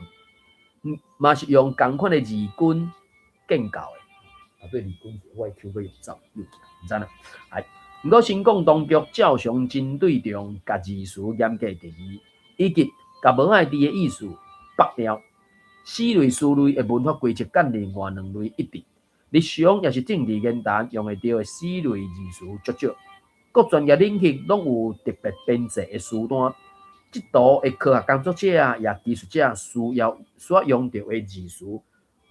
嘛是用仝款的字根建構的。啊，對字根我會 Q 閣用走，毋知啦。來，毋過新港當局照常針對中共字詞嚴格定義，以及共無愛佇的意思縛掉。C 類詞類的文法規則佮另外兩類一致，日常抑是政治言談用會著的 C 類字詞足少，各專業領域攏有特別編製的詞單。這途的科學工作者啊，抑技術者需要所用著的字詞，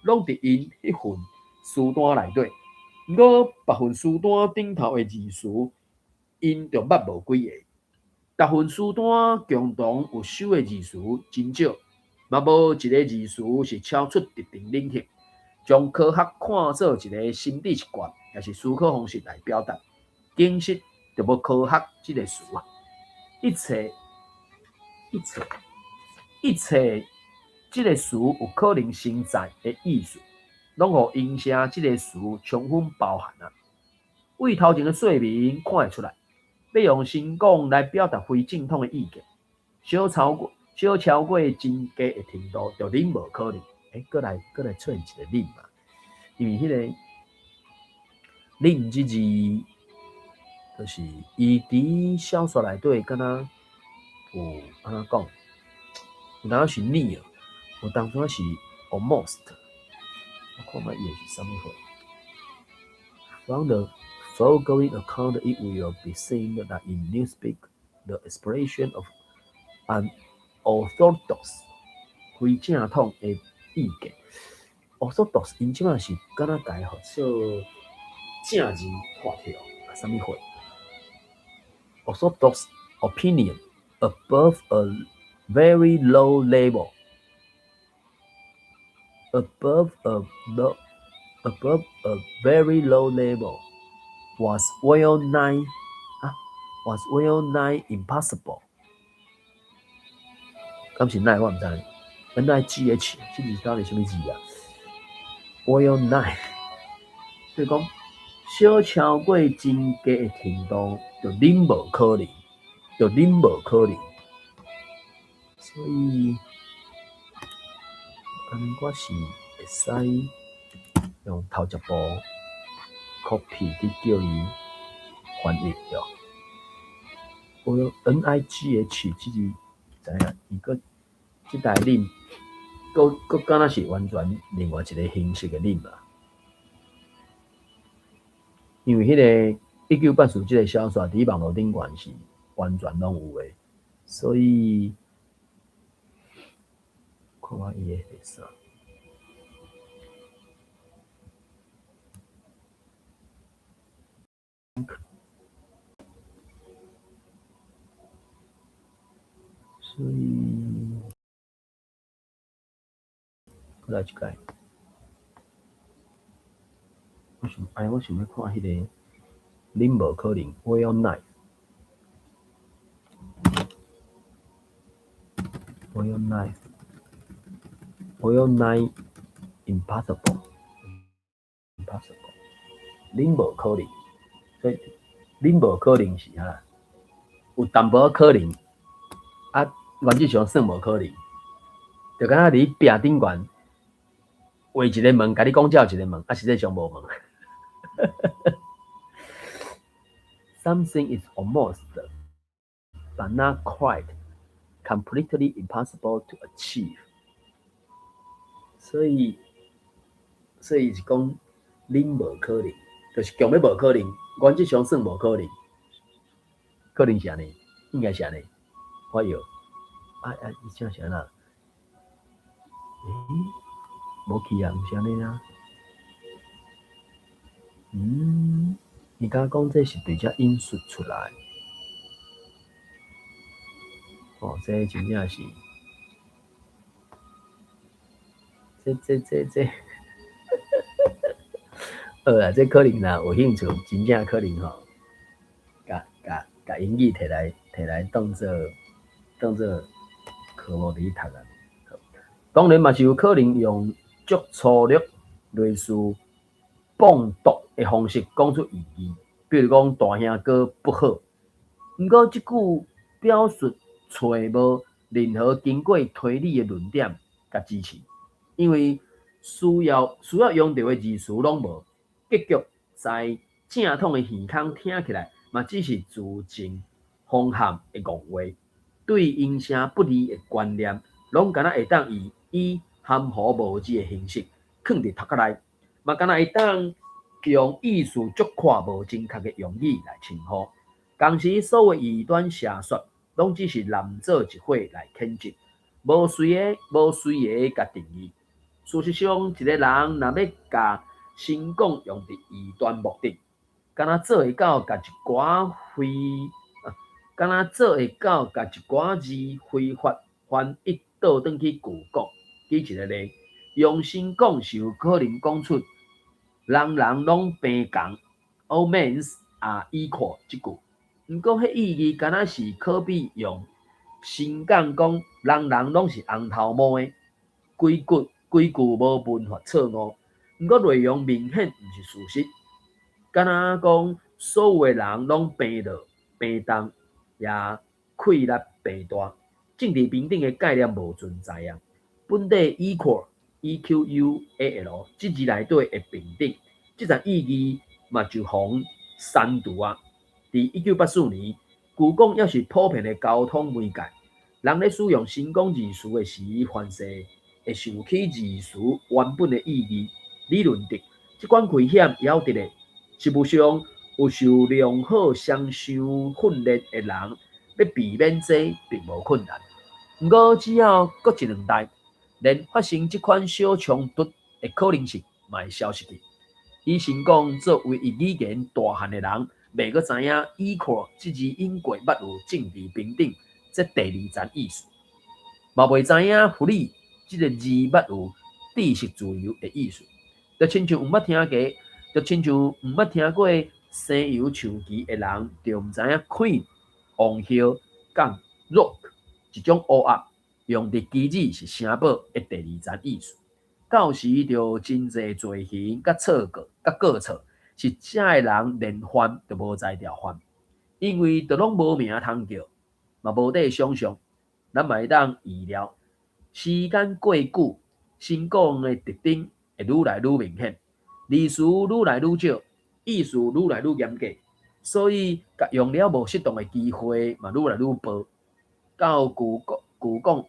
攏佇𪜶彼份詞單內底。毋過別份詞單頂頭的字詞，𪜶就捌無幾个。逐份詞單共同有收的字詞真少，嘛無一个字詞是超出特定領域，將科學看做一个心智習慣，抑是思考方式來表達。其實就無科學這个詞啊！一切、一切、一切，這个詞有可能存在的意思，攏予影射這个詞充分包含啊。對頭前的說明看會出來，欲用新講來表達非正統的意見，小超過小超過真低的程度，就忍無可能。欸，閣來閣來出現一个忍嘛？因為彼个忍這字，就是伊佇小說內底敢若有按怎講？有當時是 near，有當陣是 almost。我看覓伊會是啥物貨？From the foregoing account, it will be seen that in Newspeak, the expression of unorthodox 非正統的意見，orthodox 𪜶這擺是敢若共伊號做正字劃掉啊？啥物貨？Orthodox opinion above a very low level, above a very low level was well nigh 啊，was well nigh impossible。敢是 nigh 我毋知，N I G H 這字到底啥物字啊？Well nigh，就是講小超過真低的程度，就忍無可能，就忍無可能。所以，按呢我是會使用頭一步 copy 去叫伊翻譯著。我用 N I G H 這字知影，伊閣這台忍，閣閣敢若是完全另外一个形式的忍啊。因為彼个一九八四這个小說佇網路頂懸是完全攏有的，所以看看伊的啥。所以，閣來一擺。我想，哎，我想欲看彼个，恁無可能，Well night，Well night，Well night impossible，impossible，恁無可能，所以恁無可能是啥？有淡薄仔可能，啊，原則上算無可能，就敢若佇壁頂懸畫一个門，共你講這有一個門，啊，實際上無門。Something is almost, but not quite, completely impossible to achieve。所以，所以是講恁無可能，就是強欲無可能，原則上算無可能，可能是按呢，應該是按呢。我有，啊啊，伊這是按怎？欸，無去啊，毋是按呢啊。嗯，伊敢講這是對遮引述出來。哦，這真正是，這這這這，好啊，這可能若有興趣，真正可能吼，共共共英語提來提來當做當做科目佇讀啊。當然嘛是有可能用足粗略類似棒讀的方式講出意義，比如講大兄哥不好。毋過這句表述揣無任何經過推理的論點共支持，因為需要需要用著的字詞攏無，結局在正統的耳孔聽起來嘛只是自證風險的戇話，對音聲不利的觀念，攏敢若會當以以含糊無字的形式囥佇頭殼內，嘛敢若會當用意思足闊無正確的用語來稱呼。同時，所謂異端邪說，攏只是濫做一伙來譴責，無隨个無隨个共定義。事實上，一個人若欲共神講用佇異端目的，敢若做會到共一寡非，敢若做會到共一寡字非法翻譯倒轉去舊講。舉一個例，用神講是有可能講出人人攏平仝，All men are equal 這句。毋過，彼意義敢若是可比用神講講，人人攏是紅頭毛的，規句規句無文法錯誤，毋過內容明顯毋是事實。敢若講所有的人攏平落平重，也氣力平大，政治平等的概念無存在啊！本底 equal E Q U A L 這字內底的平等，這層意義嘛就予刪除啊！佇1984年，舊講猶是普遍的溝通媒介，人咧使用神講字詞的時，凡勢會想起字詞原本的意義。理論的這款危險猶佇咧，實務上有受良好雙向訓練的人，欲避免這並無困難。毋過只要閣一兩代，連發生這款小衝突的可能性嘛會消失去。以神講做唯一語言大漢的人，袂閣知影 equal 這字隱過捌有政治平等這第二層意思，嘛袂知影 free 這个字捌有知識自由的意思。就親像毋捌聽過，就親像毋捌聽過西洋象棋的人，就毋知影 queen 王后佮 rook 一種烏鴨用佇棋子是城堡的第二層意思。到時就真濟罪行佮錯過佮過錯，是遮的人連犯都無才調犯，因為都攏無名通叫，嘛無得想象，咱嘛會當預料，時間過久，神講的特徵會愈來愈明顯，字詞愈來愈少，意思愈來愈嚴格，所以共用了無適當的機會嘛愈來愈薄。到舊講舊講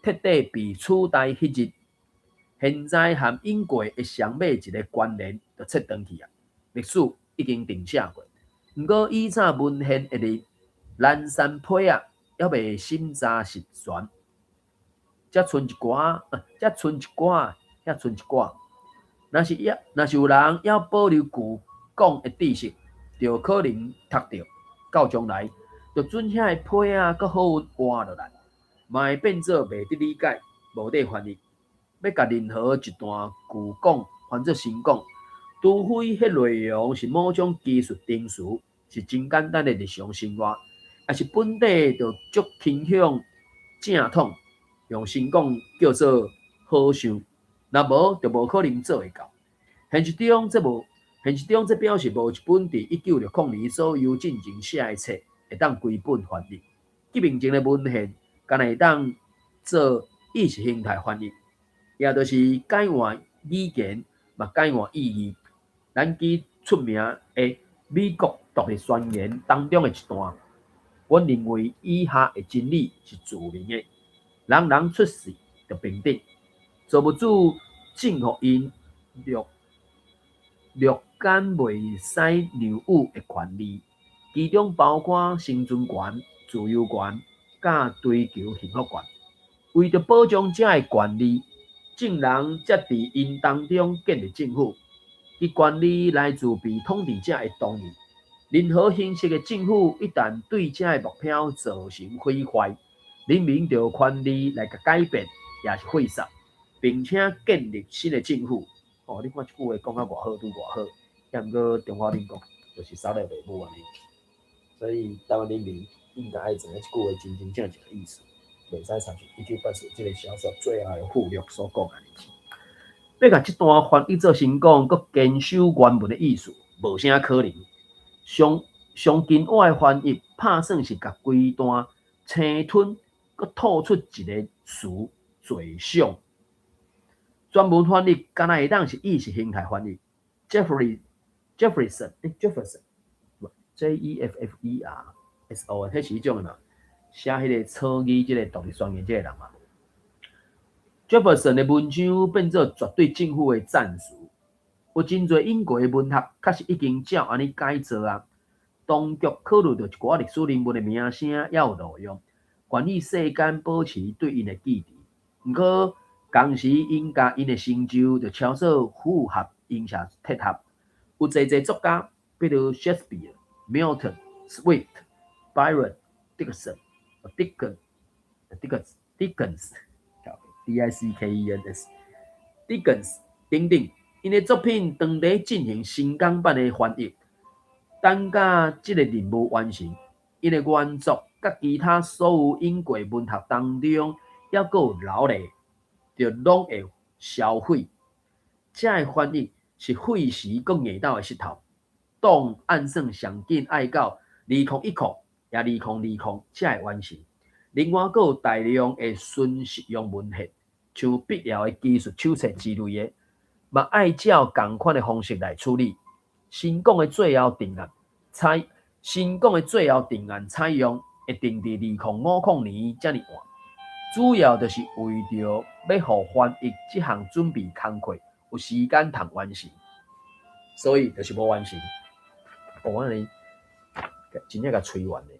徹底被取代彼日，現在和隱過的雙尾一个關聯就切斷去啊！歷史已經定寫過。毋過以早文獻會佇南山批仔猶未審查實權，才賰一寡，才賰一寡，遐賰一寡。若是猶若是有人猶保留舊講的知識，就可能讀著到將來，就準遐个批仔閣好運活落來，嘛會變做袂得理解、無得翻譯。欲共任何一段舊講翻做新講，除非彼內容是某種技術程序，是真簡單的日常生活，抑是本底就足傾向正統，用新講叫做好想，若無就無可能做會到。現實中這無，現實中這表示無一本佇1960年左右進前寫的冊會當規本翻譯。革命前的文獻，敢若會當做意識形態翻譯，也就是改換語言，嘛改換意義。咱舉出名的美國獨立宣言當中的一段，阮認為以下的真理是自然的，人人出世就平等，造物主贈予𪜶六六間袂使讓予的權利，其中包括生存權、自由權、佮追求幸福權。為著保障這个權利，眾人才佇𪜶當中建立政府。其權利來自被統治者的同意。任何形式的政府一旦對這个目標造成毀壞，人民就有權利來共改變，抑是廢殺，並且建立新的政府。哦，你看這句話講甲偌好，拄偌好，抑毋過中華民國就是殺了爸母按呢。所以台灣人民應該愛知影這句話真真正正的意思，袂使參像一九八四這个小說最後的附錄所講按呢。欲共這段翻譯做新講，閣堅守原文的意思，無啥可能。上上近我的翻譯，拍算是共規段生吞，閣吐出一个詞“最想”。專門翻譯，敢若會當是意識形態翻譯。Jeffrey Jefferson，欸，Jefferson，Jefferson，彼是彼種的嘛？寫彼個草擬這个獨立宣言這个人嘛。Jefferson 的文章變做絕對政府的讚詞。有真濟英國的文學確實已經照按呢改造啊。當局考慮著一寡歷史人物的名聲猶有路用，願意世間保持對𪜶的記憶。毋過，同時𪜶共𪜶的成就就超做符合影射契合。有濟濟作家，比如 Shakespeare、Milton、Swift、Byron、Dickinson、Dickens、Dickens、D-I-C-K-E-N-S、Dickens 等等，𪜶的作品當佇進行新港版的翻譯，等甲這个任務完成，𪜶的原作佮其他所有英國文學當中猶閣有留的，就攏會銷毀。這个翻譯是費時閣硬鬥的穡頭，檔按算上緊愛到2010，抑2020才會完成。另外，閣有大量的純實用文獻，像必要的技術手冊之類的，嘛愛照仝款的方式來處理。新講的最後定案採用會定佇2050年遮爾晚，主要就是為著欲予翻譯這項準備工課有時間通完成，所以就是無完成。哦，按呢真正共催完咧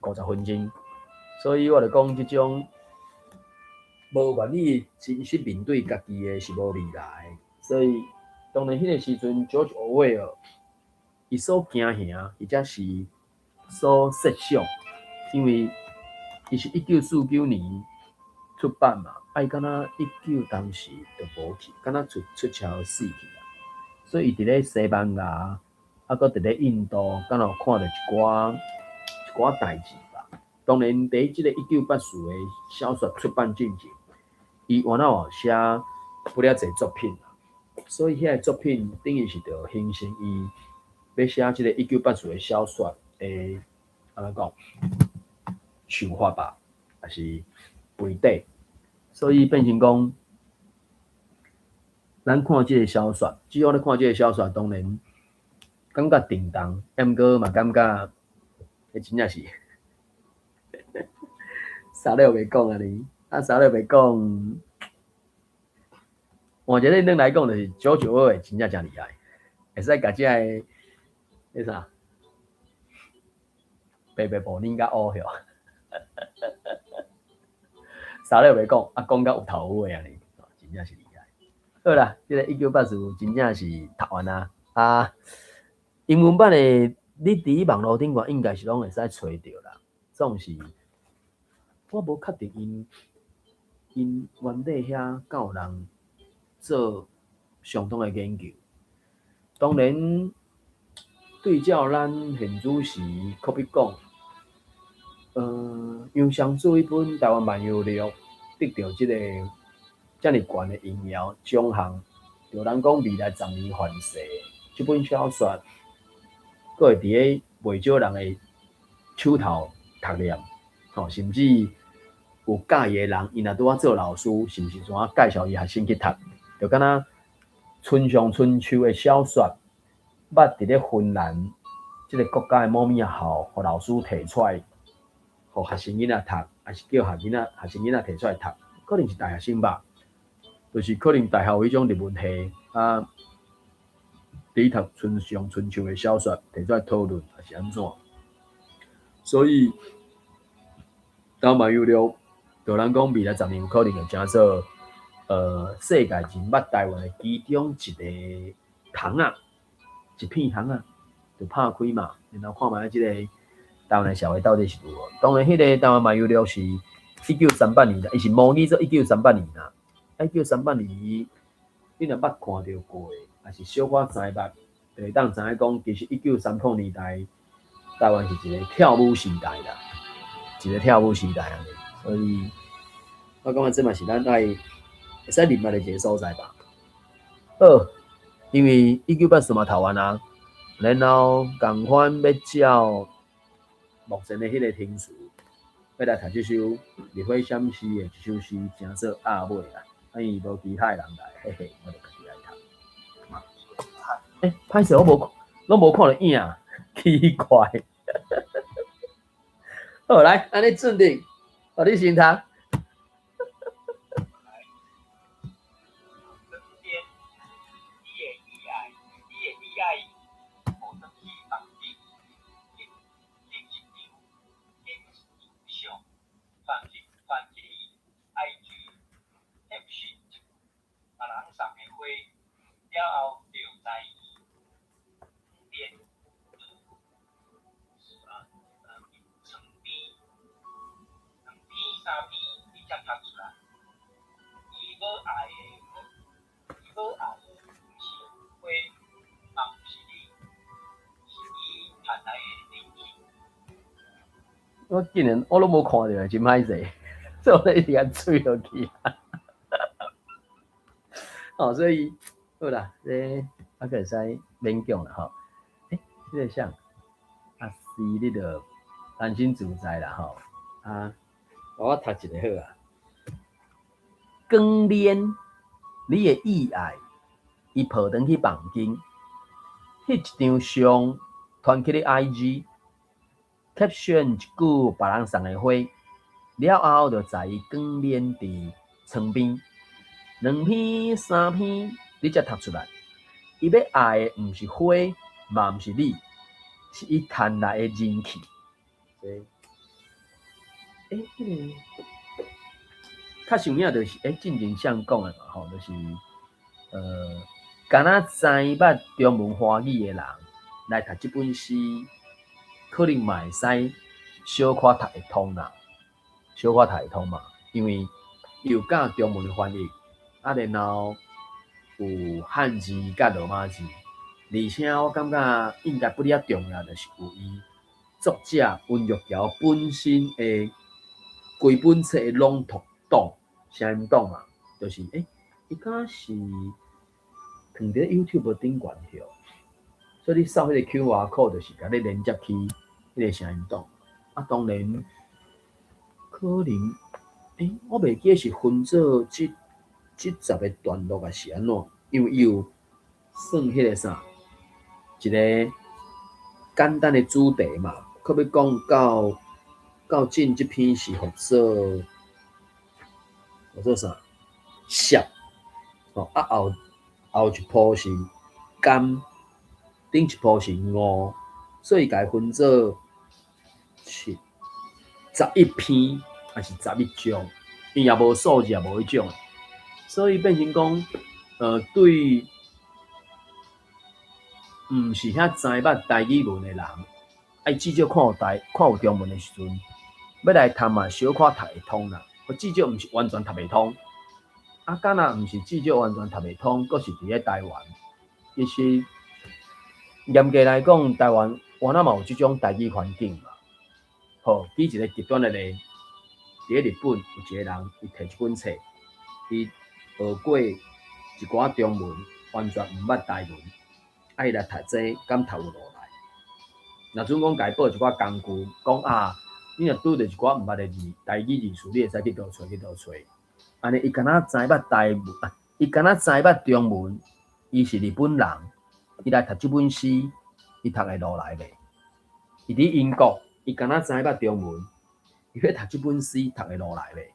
，50分鐘。所以我就講這種無願意真實面對家己的是無未來的。所以當然彼个時陣，George Orwell 伊所驚嚇或者是所設想，因為伊是1949年出版嘛，啊伊敢若一九當時就無去，敢若出出車禍死去啊。所以伊佇咧西班牙，啊閣佇咧印度，敢若有看著一寡代誌吧。當然，佇這个一九八四的小說出版進前，伊原來有寫不了濟作品，所以遐个作品等於是著形成伊欲寫這个一九八四的小說的，按怎講，想法吧，抑是背底。所以變成講，咱看這个小說，只要咧看這个小說，當然感覺沉重，毋過嘛感覺，彼真正是啥了袂講按呢，啊啥了袂講，換一個論來講，就是 George Orwell 真正誠厲害，會使共這个彼啥？白白布奶甲烏吼，啥咧袂講，啊講甲有頭有尾按呢，真正是厲害。好啦，這個一九八四真正是讀完啊，啊，英文版的你佇網路頂懸應該是攏會使揣著啦。總是我無確定𪜶𪜶原底遐敢有人做相同的研究。當然，對照咱現主時，可比講，楊雙子彼本《臺灣漫遊錄》得著這個遮爾懸的音搖獎項，就人講未來10年範勢，這本小說，閣會佇咧袂少人的手頭讀念，吼，甚至有佮意的人，伊若拄仔做老師，是毋是怎介紹伊學生去讀？就敢若村上春樹的小說，捌佇咧芬蘭這個國家的某物學校，予老師提出來，予學生囡仔讀，抑是叫學囡仔學生囡仔提出來讀，可能是大學生吧，就是可能大學有彼種日文系啊，佇讀村上春樹的小說，提出來討論，抑是按怎？所以，臺灣漫遊錄，就人講未來十年有可能會成做，世界認捌臺灣的其中一個窗仔，一片窗仔，就拍開嘛，然後看覓這個臺灣的社會到底是如何。當然，彼個臺灣漫遊錄是1938年啦，伊是模擬做一九三八年啦。一九三八年，你若捌看著過，抑是小可知捌，就會當知影講，其實1930年代，臺灣是一個跳舞時代啦，一個跳舞時代按呢。所以，我感覺這嘛是咱愛會使認捌的一個所在吧。好，因為一九八四嘛讀完啊，然後仝款欲照目前的彼個程序，欲來讀這首日火閃詩的一首詩，稱做鴨尾啦。啊，因為無其他的人來，嘿嘿，我就家己來讀。欸，歹勢，我無攏無看著影，奇怪。好，來，按呢準備，予你先讀。床邊，你的意愛，你的意愛，抱轉去房頂，翕翕一張，翕一張相，傳入傳入 IG caption 一句，別人送的花，了後就知伊床邊，床邊，兩篇三篇，你才讀出來。伊欲愛的，伊欲愛的，毋是花，嘛毋是你，是伊趁來的人氣。我竟然我攏無看著，真歹勢，所以我一直共喙落去。哦，所以好啦，這啊閣會使勉強啦吼。欸，這個啥？啊，是你著單身自在啦吼。啊，我讀一個好啊。光連你的意愛，伊抱轉去房間，翕一張相，傳去你 IG，caption 一句別人送的花，了後就載伊光連佇床邊，兩篇三篇，你才讀出來。伊欲愛的毋是花，嘛毋是你，是伊趁來的人氣。欸，彼個較實有影就是，欸，進前誰講的嘛吼，就是，敢若知捌中文華語的人來讀這本詩，可能嘛會使小可讀會通啦，小可讀會通嘛，因為伊有教中文的翻譯，啊，然後有漢字佮羅馬字，而且我感覺應該不哩較重要，就是有伊作者溫玉橋本身的規本冊的朗讀檔，聲音檔嘛，就是欸，伊敢若是放佇 YouTube 頂懸吼，所以你掃彼個 QR code 就是共你連接去彼個聲音檔。啊，當然可能，欸，我袂記得是分做這10個段落抑是按怎，因為伊有算彼個啥，一個簡單的主題嘛，可欲講到進這篇是號做號做啥？爍，吼啊後後一步是甘，頂一步是悟，所以共伊分做七十一篇，抑是十一章，伊也無數字，也無彼種，所以變成講，對，毋是遐知捌台語文的人，啊，伊至少看有台看有中文的時陣，欲來讀嘛，小可讀會通啦。至少毋是完全讀袂通。啊，敢若毋是至少完全讀袂通，閣是佇咧台灣。其實嚴格來講，台灣原來嘛有這種台語環境嘛。好，舉一個極端的例，佇咧日本有一個人，伊提一本冊，伊學過一寡中文，完全毋捌台文。啊，伊來讀這個，敢讀有落來？若準講共伊報一寡工具，講啊，你若拄著一寡毋捌的字，台語字詞，你會使去佗揣去佗揣。按呢，伊敢若知捌台文，啊，伊敢若知捌中文，伊是日本人，伊來讀這本書，伊讀會落來袂？伊佇英國，伊敢若知捌中文，伊欲讀這本書，讀會落來袂？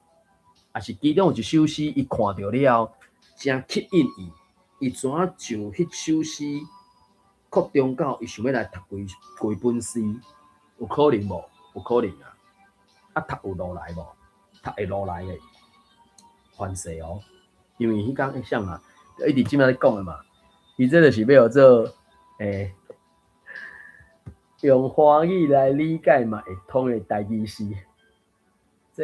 抑是其中有一首詩，伊看著了後，誠吸引伊，伊怎上彼首詩擴張到伊想欲來讀規規本詩，有可能無？有可能啊！啊，讀有落來無？讀會落來的，凡勢哦。因為彼工彼啥啊，一直這擺咧講的嘛。伊這就是欲予做，用華語來理解嘛會通的台語詩。這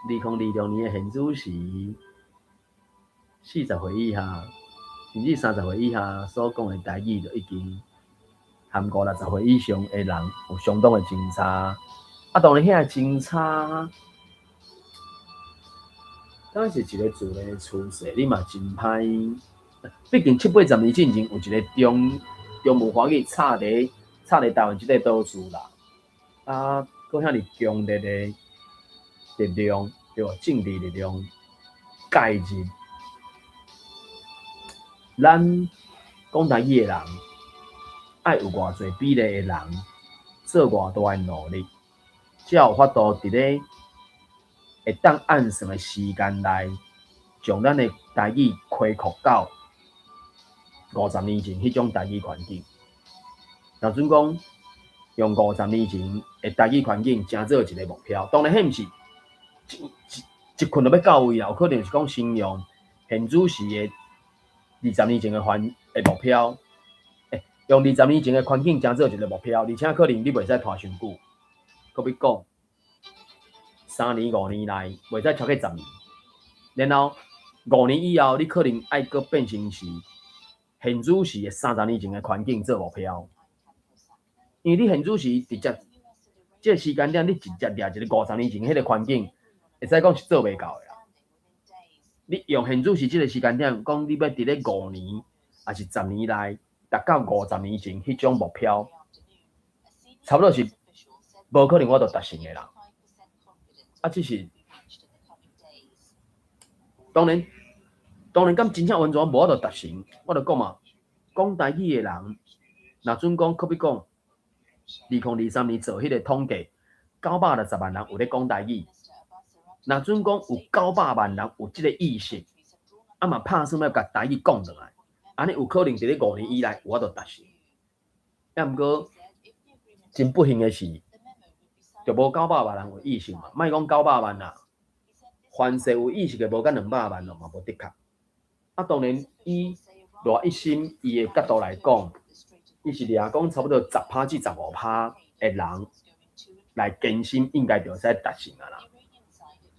，2026年的現主時，40歲以下，甚至30歲以下所講的台語，就已經含50、60歲以上的人有相當的真差。啊，當然遐個真差，敢是一個自然的趨勢，你嘛真歹。畢竟七八十年進前有一個中中文華語插佇台灣這個島嶼啦，啊，閣遐爾強烈的力量，對無？政治力量介入，咱講台語的人，愛有偌濟比例的人做偌大的努力，才有法度佇咧會當按算的時間內，將咱的台語開擴到50年前彼種台語環境。若準講用五十年前的台語環境，成做一個目標，當然彼毋是一一一困就欲到位啦，有可能是講先用現主時的二十年前的環的目標，用二十年前的環境成做一個目標，而且可能你袂使拖傷久，閣欲講3年5年內袂使超過十年，然後五年以後，你可能愛閣變成是現主時的30年前的環境做目標，因為你現主時直接這個時間點，你直接掠一個五十年前彼個環境，會使講是做袂到的啦。你用現主時這個時間點，講你欲佇咧五年，抑是十年內達到五十年前彼種目標，差不多是無可能法度達成的啦。啊，只是當然，當然，敢真正完全無法度達成，我就講嘛，講台語的人，若準講，閣比講，2023年做彼個統計，960萬人有咧講台語。若準講有九百萬人有這個意識，啊嘛拍算欲共台語講轉來，按呢有可能佇咧五年以內有法度達成。啊，毋過真不幸的是，就無九百萬人有意識嘛，莫講九百萬啦，凡勢有意識的無甲200萬咯嘛無的確。啊，當然以賴一心伊的角度來講，伊是掠講差不多10趴至15趴的人來更新，應該就會使達成啊啦。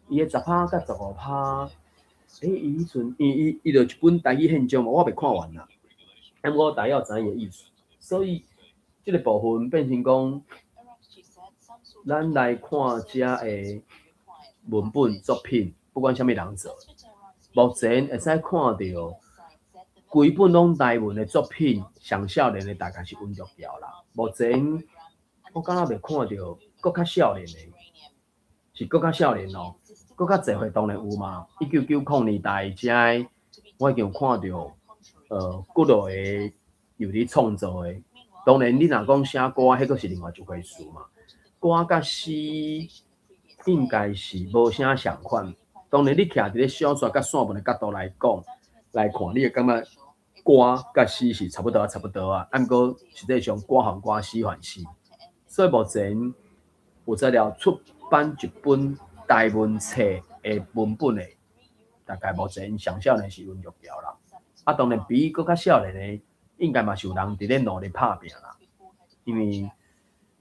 伊的十趴佮十五趴，伊彼陣伊伊伊就一本台語憲章嘛，我未看完啦。啊，毋過我大約知伊的意思，所以這個部分變成講，咱來看遮的文本作品，不管啥物人做，目前會使看著規本攏台文的作品，上少年的大概是溫玉橋啦。目前我敢若袂看著閣較少年的，是閣較少年哦，閣較濟歲當然有嘛。1990年代遮的，我已經有看著，幾落個有佇創作的。當然，你若講寫歌，彼閣是另外一回事嘛。歌佮詩應該是無啥仝款。當然，你徛佇咧小說佮散文的角度來講來看，你會感覺歌佮詩是差不多差不多啊，啊，毋過實際上歌還歌，詩還詩。所以目前有材料出版一本台文冊的文本的，大概目前上少年是溫玉橋啦。啊，當然比伊閣較少年的，應該嘛是有人佇咧努力拍拚啦。因為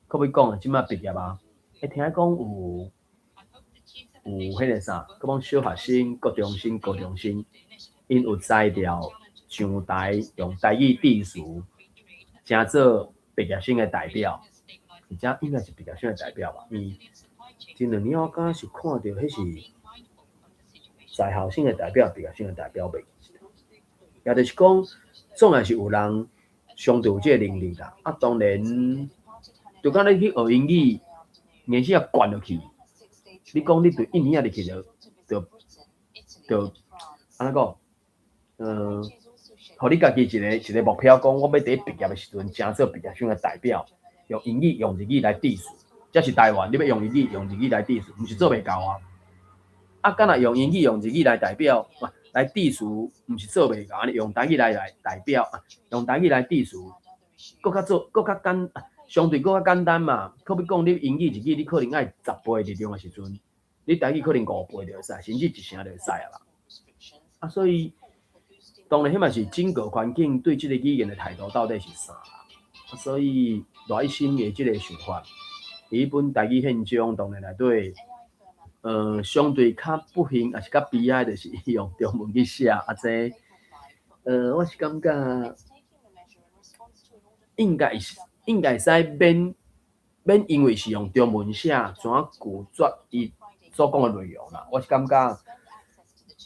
閣欲講，這擺畢業啊，會聽講有彼个啥，閣講小學生、國中生、高中生，𪜶有才調上台用台語致辭，成做畢業生的代表，而且應該是畢業生的代表吧？因為前兩年我敢若是看著彼是在校生的代表，畢業生的代表袂記得。也就是講，總還是有人相對有這个能力啦。啊，當然，就敢你去學英語，硬是欲灌落去，你講你對一年仔入去就按怎講？予你家己一个一个目標，講我欲佇畢業的時陣，成做畢業生的代表，用英語、用日語來致辭。這是台灣，你欲用英語、用日語來致辭，毋是做袂到啊。啊，敢若用英語、用日語來代表，來致辭，毋是做袂到，按呢用台語來代表，用台語來致辭，閣較做，閣較簡，相對閣較簡單嘛。可比講你英語、日語，你可能愛10倍力量的時陣，你台語可能5倍就會使，甚至一成就會使啊啦。啊，所以當然，彼嘛是整個環境對這个語言的態度到底是啥啦。啊，所以賴一心的這个想法，佇彼本台語憲章當然內底，相對較不幸，抑是較悲哀，就是伊用中文去寫，啊這，我是感覺應該是應該會使免免，因為是用中文寫，怎拒絕伊所講的內容啦。我是感覺，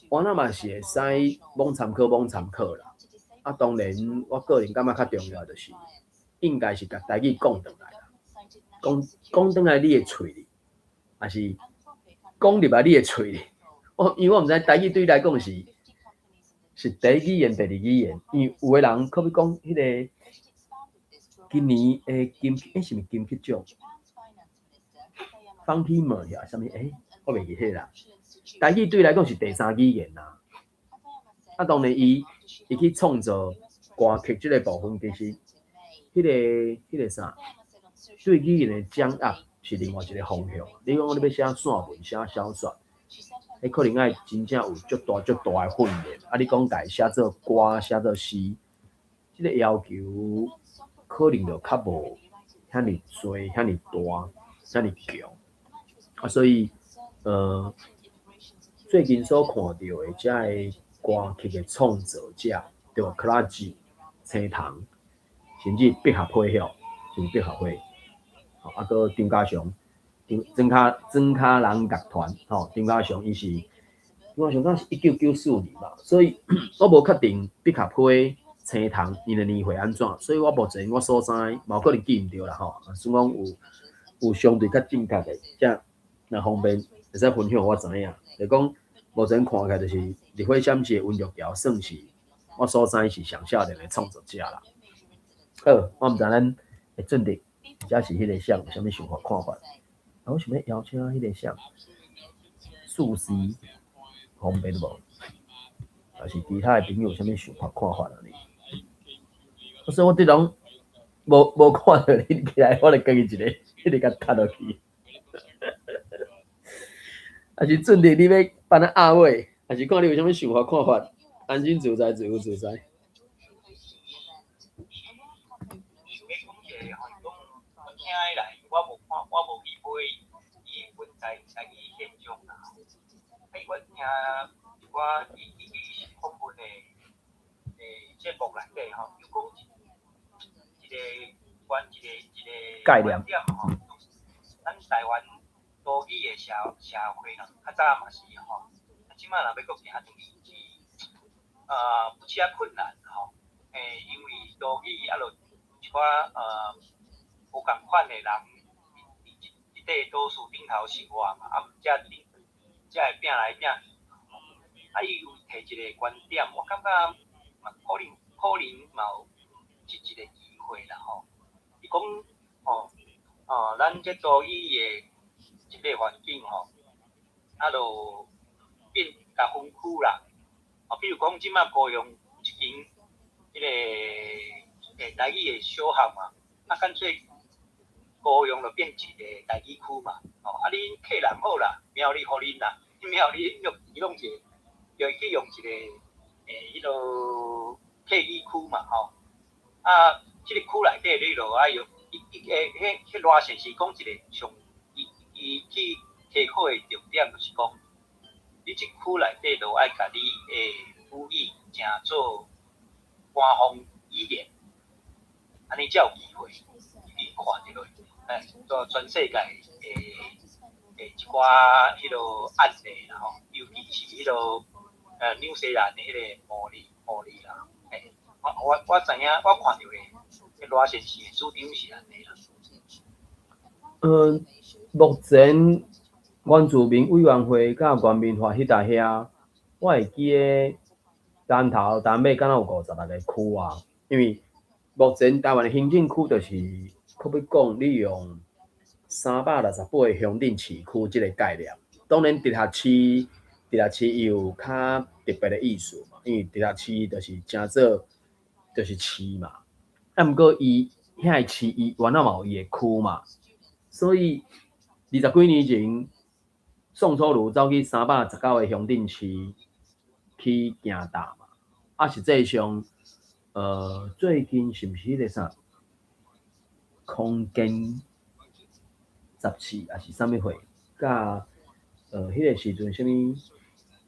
我那嘛是會使罔參考罔參考啦。啊，當然，我個人感覺較重要就是，應該是共台語講轉來啦，講講轉來你的喙裡，抑是講入來你的喙裡。我因為我毋知台語對你來講是第一語言、第二語言，因為有的人可比講彼个今年的金，是毋是金曲獎？Funky 門呀，啥物？我袂記彼啦。台語對伊來講是第三語言啦。啊，當然伊去創作歌曲這个部分，其實彼个啥，對語言的掌握是另外一个方向。你講你欲寫散文、寫小說，彼可能愛真正有足大足大的訓練。啊，你講共伊寫做歌、寫做詩，這个要求可能就較無遐爾濟、遐爾大、遐爾強。啊，所以，最近所看著的遮个歌曲的創作者，對無？克拉吉、青藤，甚至百合花吼，是毋是百合花？吼，啊，閣張家雄，張莊跤莊跤人樂團，吼，張家雄伊是，張家雄敢是1994年吧，所以我無確定百合花、青藤𪜶的年歲按怎，所以我目前我所知，嘛有可能記毋著啦吼。算講有相對較正確的，才若方便會使分享予我知影。就講目前看起來就是綠火閃爍的溫玉橋，算是我所知是上少年的創作者啦。好，我毋知咱會準的，這是彼个啥有啥物想法看法？啊，我想欲邀請彼个啥，素詩方便無？抑是其他的朋友有啥物想法看法啊？你？所以我這攏無看著你起來，我就家己一个，彼个共踢落去。抑是準的，你欲放咧壓尾，抑是看你有啥物想法看法？安心自在，自由自在。伊欲講一个吼，伊講我聽起來，我無看，我無去買伊本台語憲章啦吼。啊，我聽一寡伊訪問的節目內底吼，伊講一個關一個概念觀點吼，咱台灣多語的社會啦，較早嘛是吼，啊，這擺若欲閣行轉去是不止困難吼，因為多語啊，著一寡無仝款的人，佇這塊都市頂頭生活嘛，啊，才才會拚來拚去。啊，伊有提一個觀點，我感覺嘛可能嘛有這一個機會啦吼。伊講吼，哦，咱這多語的這個環境吼，啊，著變共分區啦。哦，比如講，這擺高雄一間彼個台語的小學嘛，啊，乾脆高雄就變一個台語區嘛，吼，啊，恁客人好啦，苗栗予恁啦，苗栗用伊攏一個，就去用一個彼落客語區嘛，吼，啊，這个區內底你就愛用，伊伊欸，彼彼賴先生講一個上，伊伊去提考的重點就是講，你這區內底就愛共你的母語成做官方語言，按呢才有機會去看著落，欸，全世界的一寡彼落案例啦吼，尤其是彼落紐西蘭的彼个毛利啦，欸，我知影，我看著的賴先生的主張是按呢啦。目前原住民委員會佮原民法彼搭遐，我會記得南頭南尾敢若有56個區啊，因為目前台灣的行政區就是，閣欲講你用368個鄉鎮市區這个概念。當然直轄市，直轄市伊有較特別的意思嘛，因為直轄市就是誠做就是市嘛，啊，毋過伊遐个市伊原來嘛有伊的區嘛，所以20幾年前，宋楚瑜走去319個鄉鎮市去行踏嘛，啊，實際上，最近是毋是彼个啥空間雜誌，抑是啥物貨，佮彼个時陣啥物，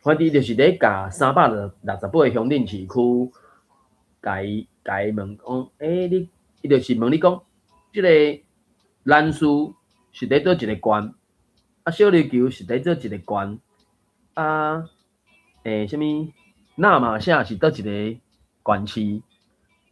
反正就是咧共368個鄉鎮市區，共伊共伊問講，欸，你，伊就是問你講，這個蘭嶼是佇佗一个縣，啊，小琉球是佇佗一个縣，啊，啥物那瑪夏是佗一个縣市，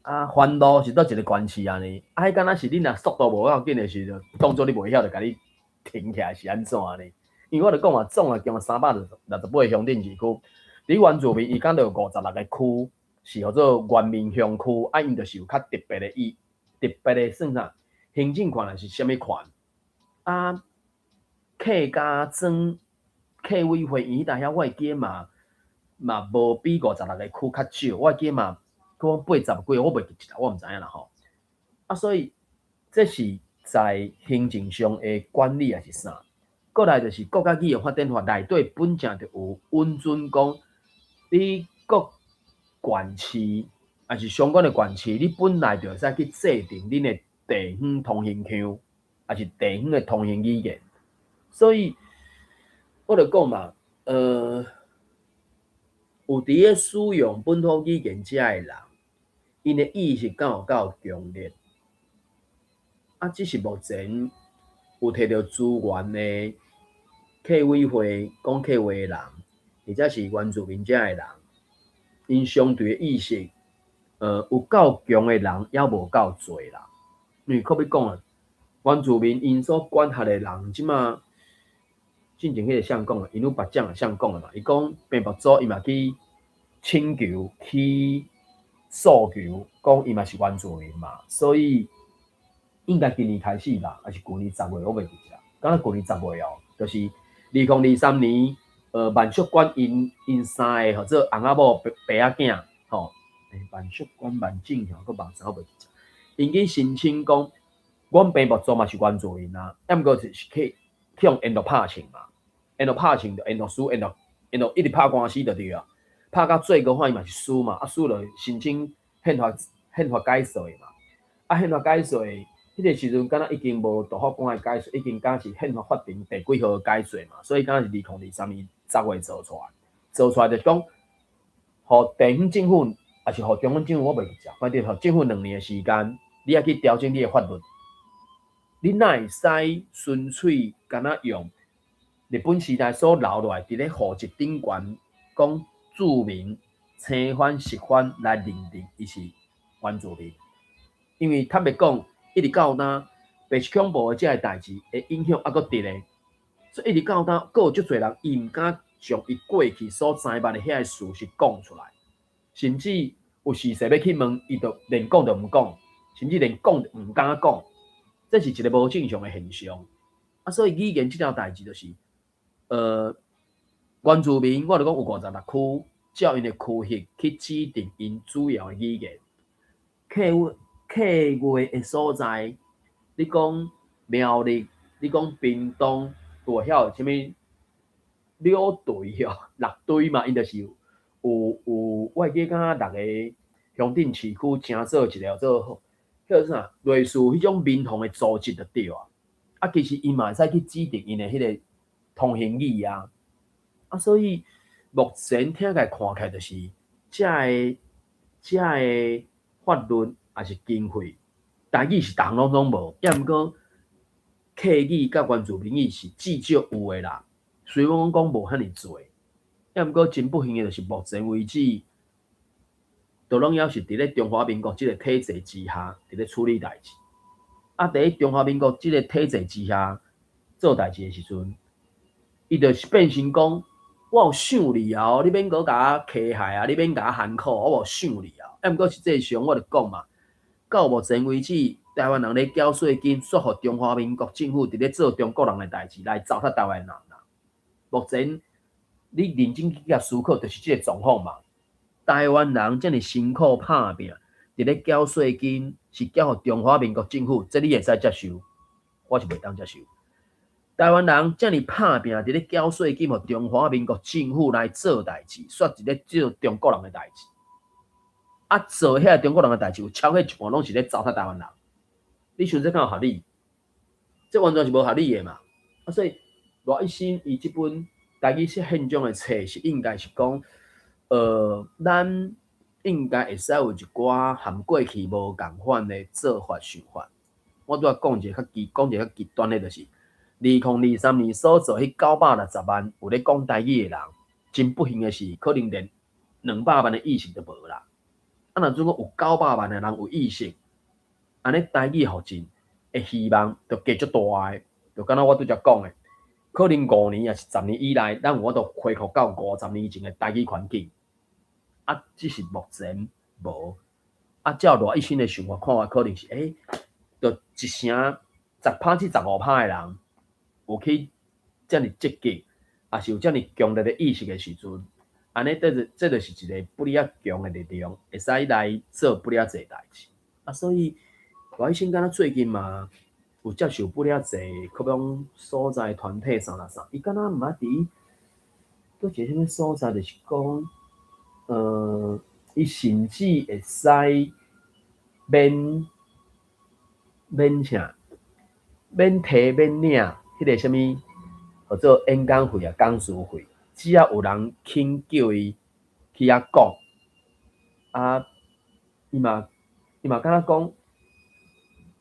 啊，番路是佗一个縣市按呢，啊，彼敢若是你若速度無夠緊的時陣，當做你袂曉，就共你停起來是按怎呢？因為我就講嘛，總啊共368個鄉鎮市區，佇原住民伊敢若有56個區，是號做原民鄉區，啊，𪜶就是有較特別的伊，特別的算啥？行政權還是啥物權？啊，客家莊客委會𪜶彼搭遐，我會記得嘛嘛無比56個區較少，我會記得嘛，講80幾個，我袂記得，我毋知影啦吼。啊，所以這是在行政上的管理抑是啥？過來就是國家語言發展法內底本正就有允准講，你各縣市抑是相關的縣市，你本來就會使去制定恁的地方通行腔，抑是地方的通行語言。所以，我就講嘛，有佇咧使用本土語言遮的人，𪜶的意識敢有夠強烈？啊，只是目前有提著資源的客委會講客話的人，或者是原住民遮的人，𪜶相對的意識，有夠強的人，猶無夠濟啦。因為閣欲講啊，原住民𪜶所管轄的人，這馬進前彼个誰講的，𪜶有別講誰講的嘛？伊講平埔族，伊嘛去請求去訴求，講伊嘛是原住民嘛，所以應該今年開始吧，抑是舊年10月，我袂記得啦。敢若舊年10月哦，就是2023年，萬淑館𪜶三个號做翁仔某爸爸仔囝，吼，萬淑館、萬正雄閣萬啥我袂記得。𪜶去申請講，阮平埔族嘛是原住民啊，啊毋過就是去予緣路拍槍嘛，緣路拍槍就緣路輸，緣路一直拍官司就對啊，拍到最高法院嘛是輸嘛，啊輸就申請憲法解釋嘛，啊憲法解釋，彼个時陣敢若已經無大法官的解說，已經敢是憲法法庭第幾號的解說嘛，所以敢若是2023年10月做出來，做出來就是講，予地方政府抑是予中央政府，我袂記得，反正予政府2年的時間，你愛去調整你的法律，你哪會使純粹敢若用日本時代所留落來佇咧戶籍頂懸講注明青番白番來認定伊是原住民，因為坦白講，一直到今白色恐怖的這个代誌的影響猶閣佇咧，所以一直到今，閣有足濟人伊毋敢將伊過去所知捌的遐个事實講出來，甚至有時勢欲去問，伊就連講都毋講，甚至連講都毋敢講，這是一个無正常的現象。啊，所以語言這條代誌就是，原住民我就講有56區，照𪜶的區域去指定𪜶主要的語言。客月的所在，你講苗栗，你講屏東，有遐有啥物柳堆哦，六堆嘛，𪜶就是有，我會記敢若六个鄉鎮市區成做一個叫做彼個啥，類似彼種民防的組織就對啊。啊，其實𪜶嘛會使去指定𪜶的彼個通行語啊。啊，所以目前聽起來看起來就是，遮个法律抑是經費，台語是逐項攏總無，抑毋過客語佮原住民語是至少有的啦。雖然講無遐爾濟，抑毋過真不幸的就是目前為止，都攏猶是佇咧中華民國這个體制之下，佇咧處理代誌。啊，佇咧中華民國這个體制之下做代誌的時陣，伊就是變成講，我有賞你啊，你免閣共我溪害啊，你免共我艰苦，我有賞你啊。抑毋過實際上，我就講嘛，到目前為止，台灣人咧繳稅金，煞予中華民國政府佇咧做中國人的代誌來糟蹋台灣人啦。目前你認真去共思考，就是這个狀況嘛。台灣人遮爾辛苦拍拚，佇咧繳稅金，是繳予中華民國政府，這你會使接受？我是袂當接受。台灣人遮爾拍拚，佇咧繳稅金，予中華民國政府來做代誌，煞佇咧做中國人的代誌。啊，做遐中國人的代誌，有超過一半攏是咧糟蹋台灣人。你想這敢有合理？這完全是無合理的嘛。啊，所以賴一新伊這本台語現狀的冊是應該是講，咱應該會使有一寡和過去無仝款的做法想法。我拄仔講一个較極，講一个較極端的，就是2023年所做彼960萬有咧講台語的人，真不幸的是，可能連200萬的意識都無啦。啊，若準講有九百萬的人有意識，按呢台語復振的希望就加足大的，就敢若我拄才講的，可能5年抑是10年以內，咱有法度恢復到50年前的台語環境。啊，只是目前無。啊，照賴一新的想法看法，可能是就一成10%至15%的人有去遮爾積極，抑是有遮爾強烈的意識的時陣，按呢，這就是一个不哩仔強的力量，會使來做不哩仔濟代誌。啊，所以賴一新敢若最近嘛有接受不哩仔濟，可講所在團體啥啦啥，伊敢若毋捌佇佗一個啥物所在，就是講，伊甚至會使免啥，免提免領彼个啥物，號做演講費啊、講師費，只要有人肯叫伊去遐講，啊，伊嘛敢若講，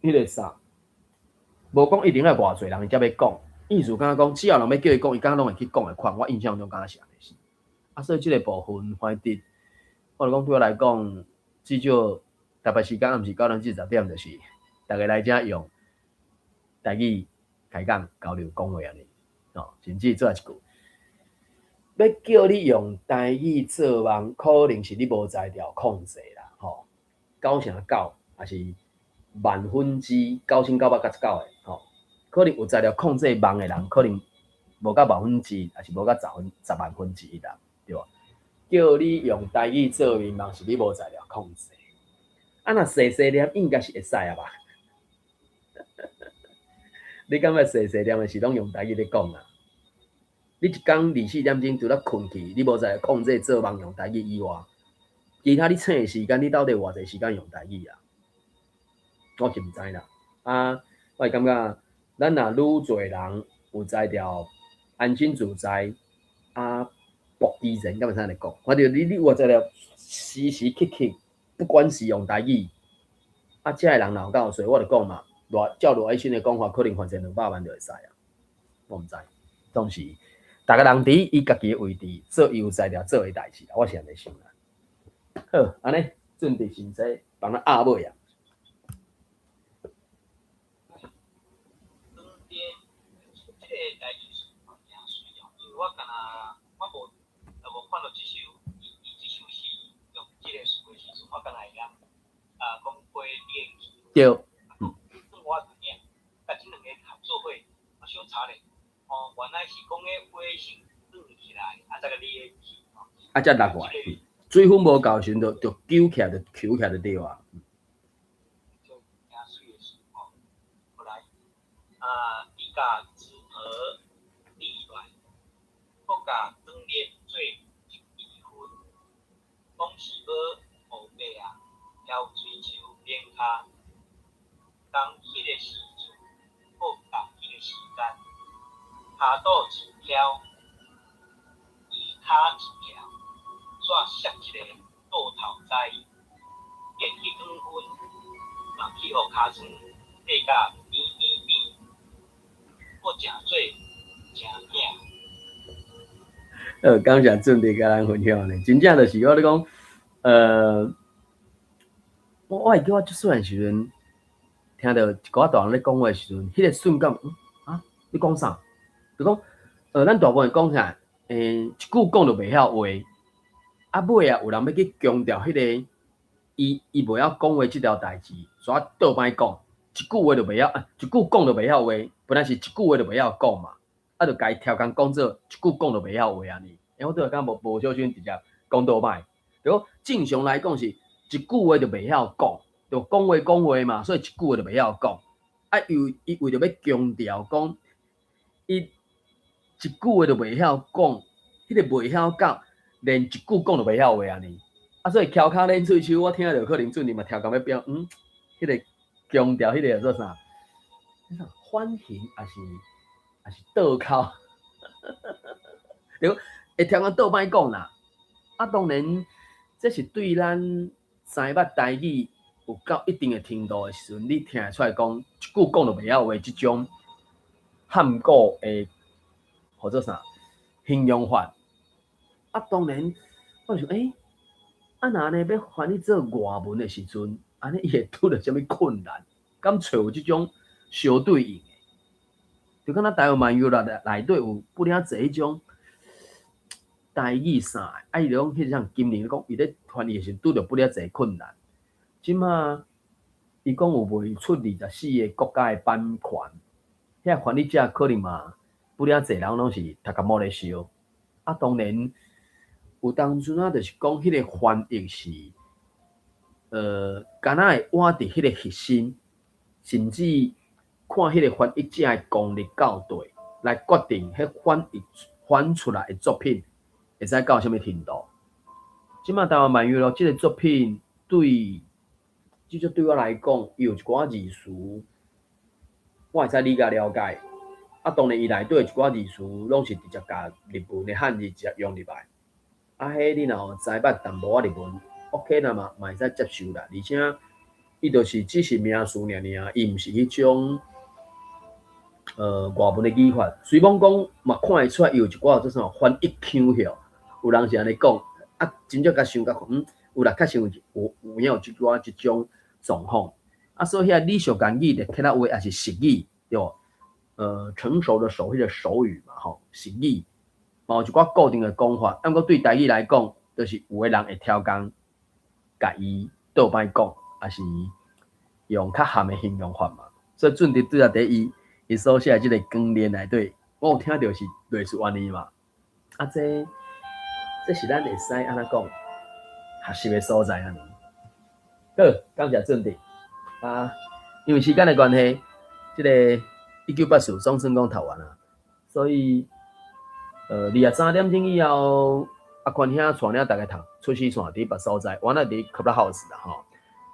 彼个啥，無講一定愛偌濟人伊才欲講，意思敢若講，只要人欲叫伊講，伊敢若攏會去講的款。我印象中敢若是按呢是。啊，所以這个部分，反正我就講對我來講，至少台北時間暗時9點至10點，就是逐家來遮用台語開講交流講話按呢，哦，甚至做一句，欲叫你用台語做夢，可能是你無才調控制啦，吼，9成9，抑是萬分之九千九百九十九的，吼，可能有才調控制夢的人，可能無到萬分之，抑是無到十萬分之一啦，對無？叫你用台語做眠夢，是你無才調控制。啊，若細細念應該是會使啊吧？你感覺細細念的是攏用台語咧講啊？你一工24點鐘除了睏去，你無才調控制做夢用台語以外，其他你醒的時間，你到底有偌濟時間用台語啊？我是毋知啦。啊，我會感覺，咱若愈濟人有才調安心自在，啊，博基人，敢會使按呢講？反正你有才調時時刻刻，不管是用台語，啊，遮的人若有夠濟，我就講嘛，照賴一新的講法，可能反正200萬就會使啊。我毋知，總是，逐个人佇伊家己的位置做伊有才調做的代誌，我是按呢想啦。好，按呢準備先生幫咱壓尾啊。當然，這個代誌是誠媠哦，因為我敢若我無看著這首，伊這首詩用這个詞的時陣，我敢若會曉啊，講過練去。我就領，共這兩个合做伙，我小查咧，哦，原來是講个火先轉起來，啊，才共連去吼。啊，才落來，水分無夠時陣，就揪起來，就抾起來就對啊。共紙皮離落來，閣共妝奩做一支薰，講是欲予伯仔徛水樹頂跤。仝彼个時陣，閣仝彼个時間，跤肚一翘，伊跤一翹，煞摔一个倒頭栽，連彼軟薰嘛去予尻川硩甲扁扁扁，閣誠做誠疼。感謝俊弟共咱分享呢，真正就是我咧講，我會記我足細漢時陣，聽著一寡大人咧講話時陣，彼個瞬間，啊，你講啥？就講，咱大部分講啥？一句講就袂曉話，啊尾啊有人欲去強調彼個，伊袂曉講話這條代誌，煞倒擺講，一句話就袂曉，一句講就袂曉話，本來是一句話就袂曉講嘛，啊，就共伊調工講做一句講就袂曉話按呢。我拄仔敢無無小心直接講倒擺，就講正常來講是一句話就袂曉講，就講話講話嘛，所以一句話就袂曉講。啊，又伊為著欲強調講，伊一句話就袂曉講，彼個袂曉到連一句講就袂曉話按呢。啊，所以蹺跤練喙鬚，我聽著可能俊弟嘛調工欲變，彼個強調彼個叫做啥？反形抑是倒扣？對，會調工倒擺講啦。啊，當然這是對咱知捌台語有到一定的程度的時陣，你聽會出來講一句講就袂曉話這種漢古的，號做啥形容法。啊，當然我想，啊，若按呢欲翻譯做外文的時陣，按呢伊會拄著啥物困難？敢揣有這種相對應的？就敢若台灣漫遊內內底有不領濟彼種台語啥的，啊，伊就講彼個像金玲講，伊咧翻譯的時陣拄著不領濟困難。這馬伊講有賣出24個國家的版權，遐翻譯者可能嘛不領濟人攏是讀甲某咧燒。啊，當然有當陣啊，就是講彼個翻譯是，敢若會倚佇彼個核心，甚至看彼個翻譯者的功力到底，來決定彼翻譯翻出來的作品會使到啥物程度。這馬台灣漫遊錄這個作品對，至少對我來講，伊有一寡字詞，我會使理解了解。啊，當然伊內底一寡字詞攏是直接共日文的漢字直接用入來。啊，彼你若有知捌淡薄仔日文，OK 啦嘛，嘛會使接受啦。而且伊就是只是名詞爾爾，伊毋是彼種外文的語法。雖罔講嘛看會出來，伊有一寡做啥翻譯腔痟，有人是按呢講，啊，真正共想較有啦，確實有影有一寡這種狀況。啊，所以遐禮俗言語的客家話也是熟語，對無？成熟的熟，彼個熟語嘛，吼，熟語，嘛有一寡固定的講法。啊，毋過對台語來講，就是有的人會調工，共伊倒擺講，抑是用較含的形容法嘛。所以俊弟拄才佇伊所寫的這個光鏈內底，我有聽著是類似按呢嘛。啊，這是咱會使按怎講學習的所在按呢。好，感謝俊弟。啊，因為時間的關係，這個1984總算講讀完啦，所以，23點鐘以後，阿寬兄帶領大家讀出死線佇別所在，原來佇 Clubhouse 啦吼。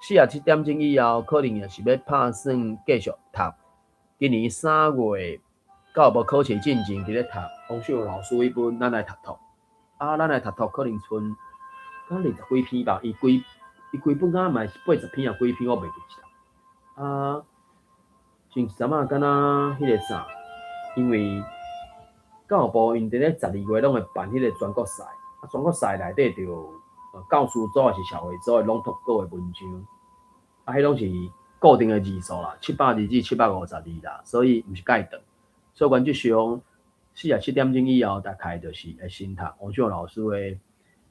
47點鐘以後，可能也是欲拍算繼續讀。今年3月教育部考試進前佇咧讀王秀老師彼本《咱來讀讀》，啊，咱來讀讀可能賰敢20幾篇吧，伊規本敢嘛是80篇抑幾篇，我袂記得。啊，前一陣仔敢若彼個啥，因為教育部𪜶佇咧12月攏會辦彼個全國賽，啊，全國賽內底就教師組抑是社會組的朗讀稿的文章，啊，彼攏是固定的字數啦，700字至750字啦，所以毋是蓋長。所以原則上47點鐘以後，大概就是會先讀王秀老師的《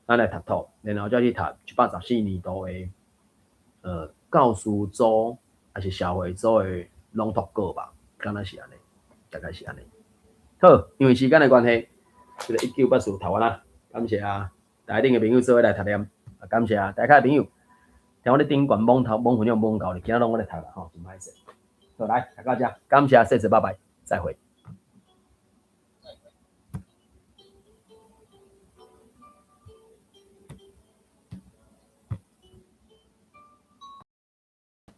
咱來讀讀》，然後再去讀114年度的教師組抑是社會組的朗讀稿吧，敢若是按呢，大概是按呢。好，因為時間的關係，這個1984讀完啦，感謝啊，台頂的朋友做伙來讀念，啊，感謝啊，台下的朋友，聽我咧頂懸罔頭罔分享罔夠咧，今仔攏我咧讀啦吼，真歹勢。好，來，讀到遮，感謝，謝謝，拜拜。再會。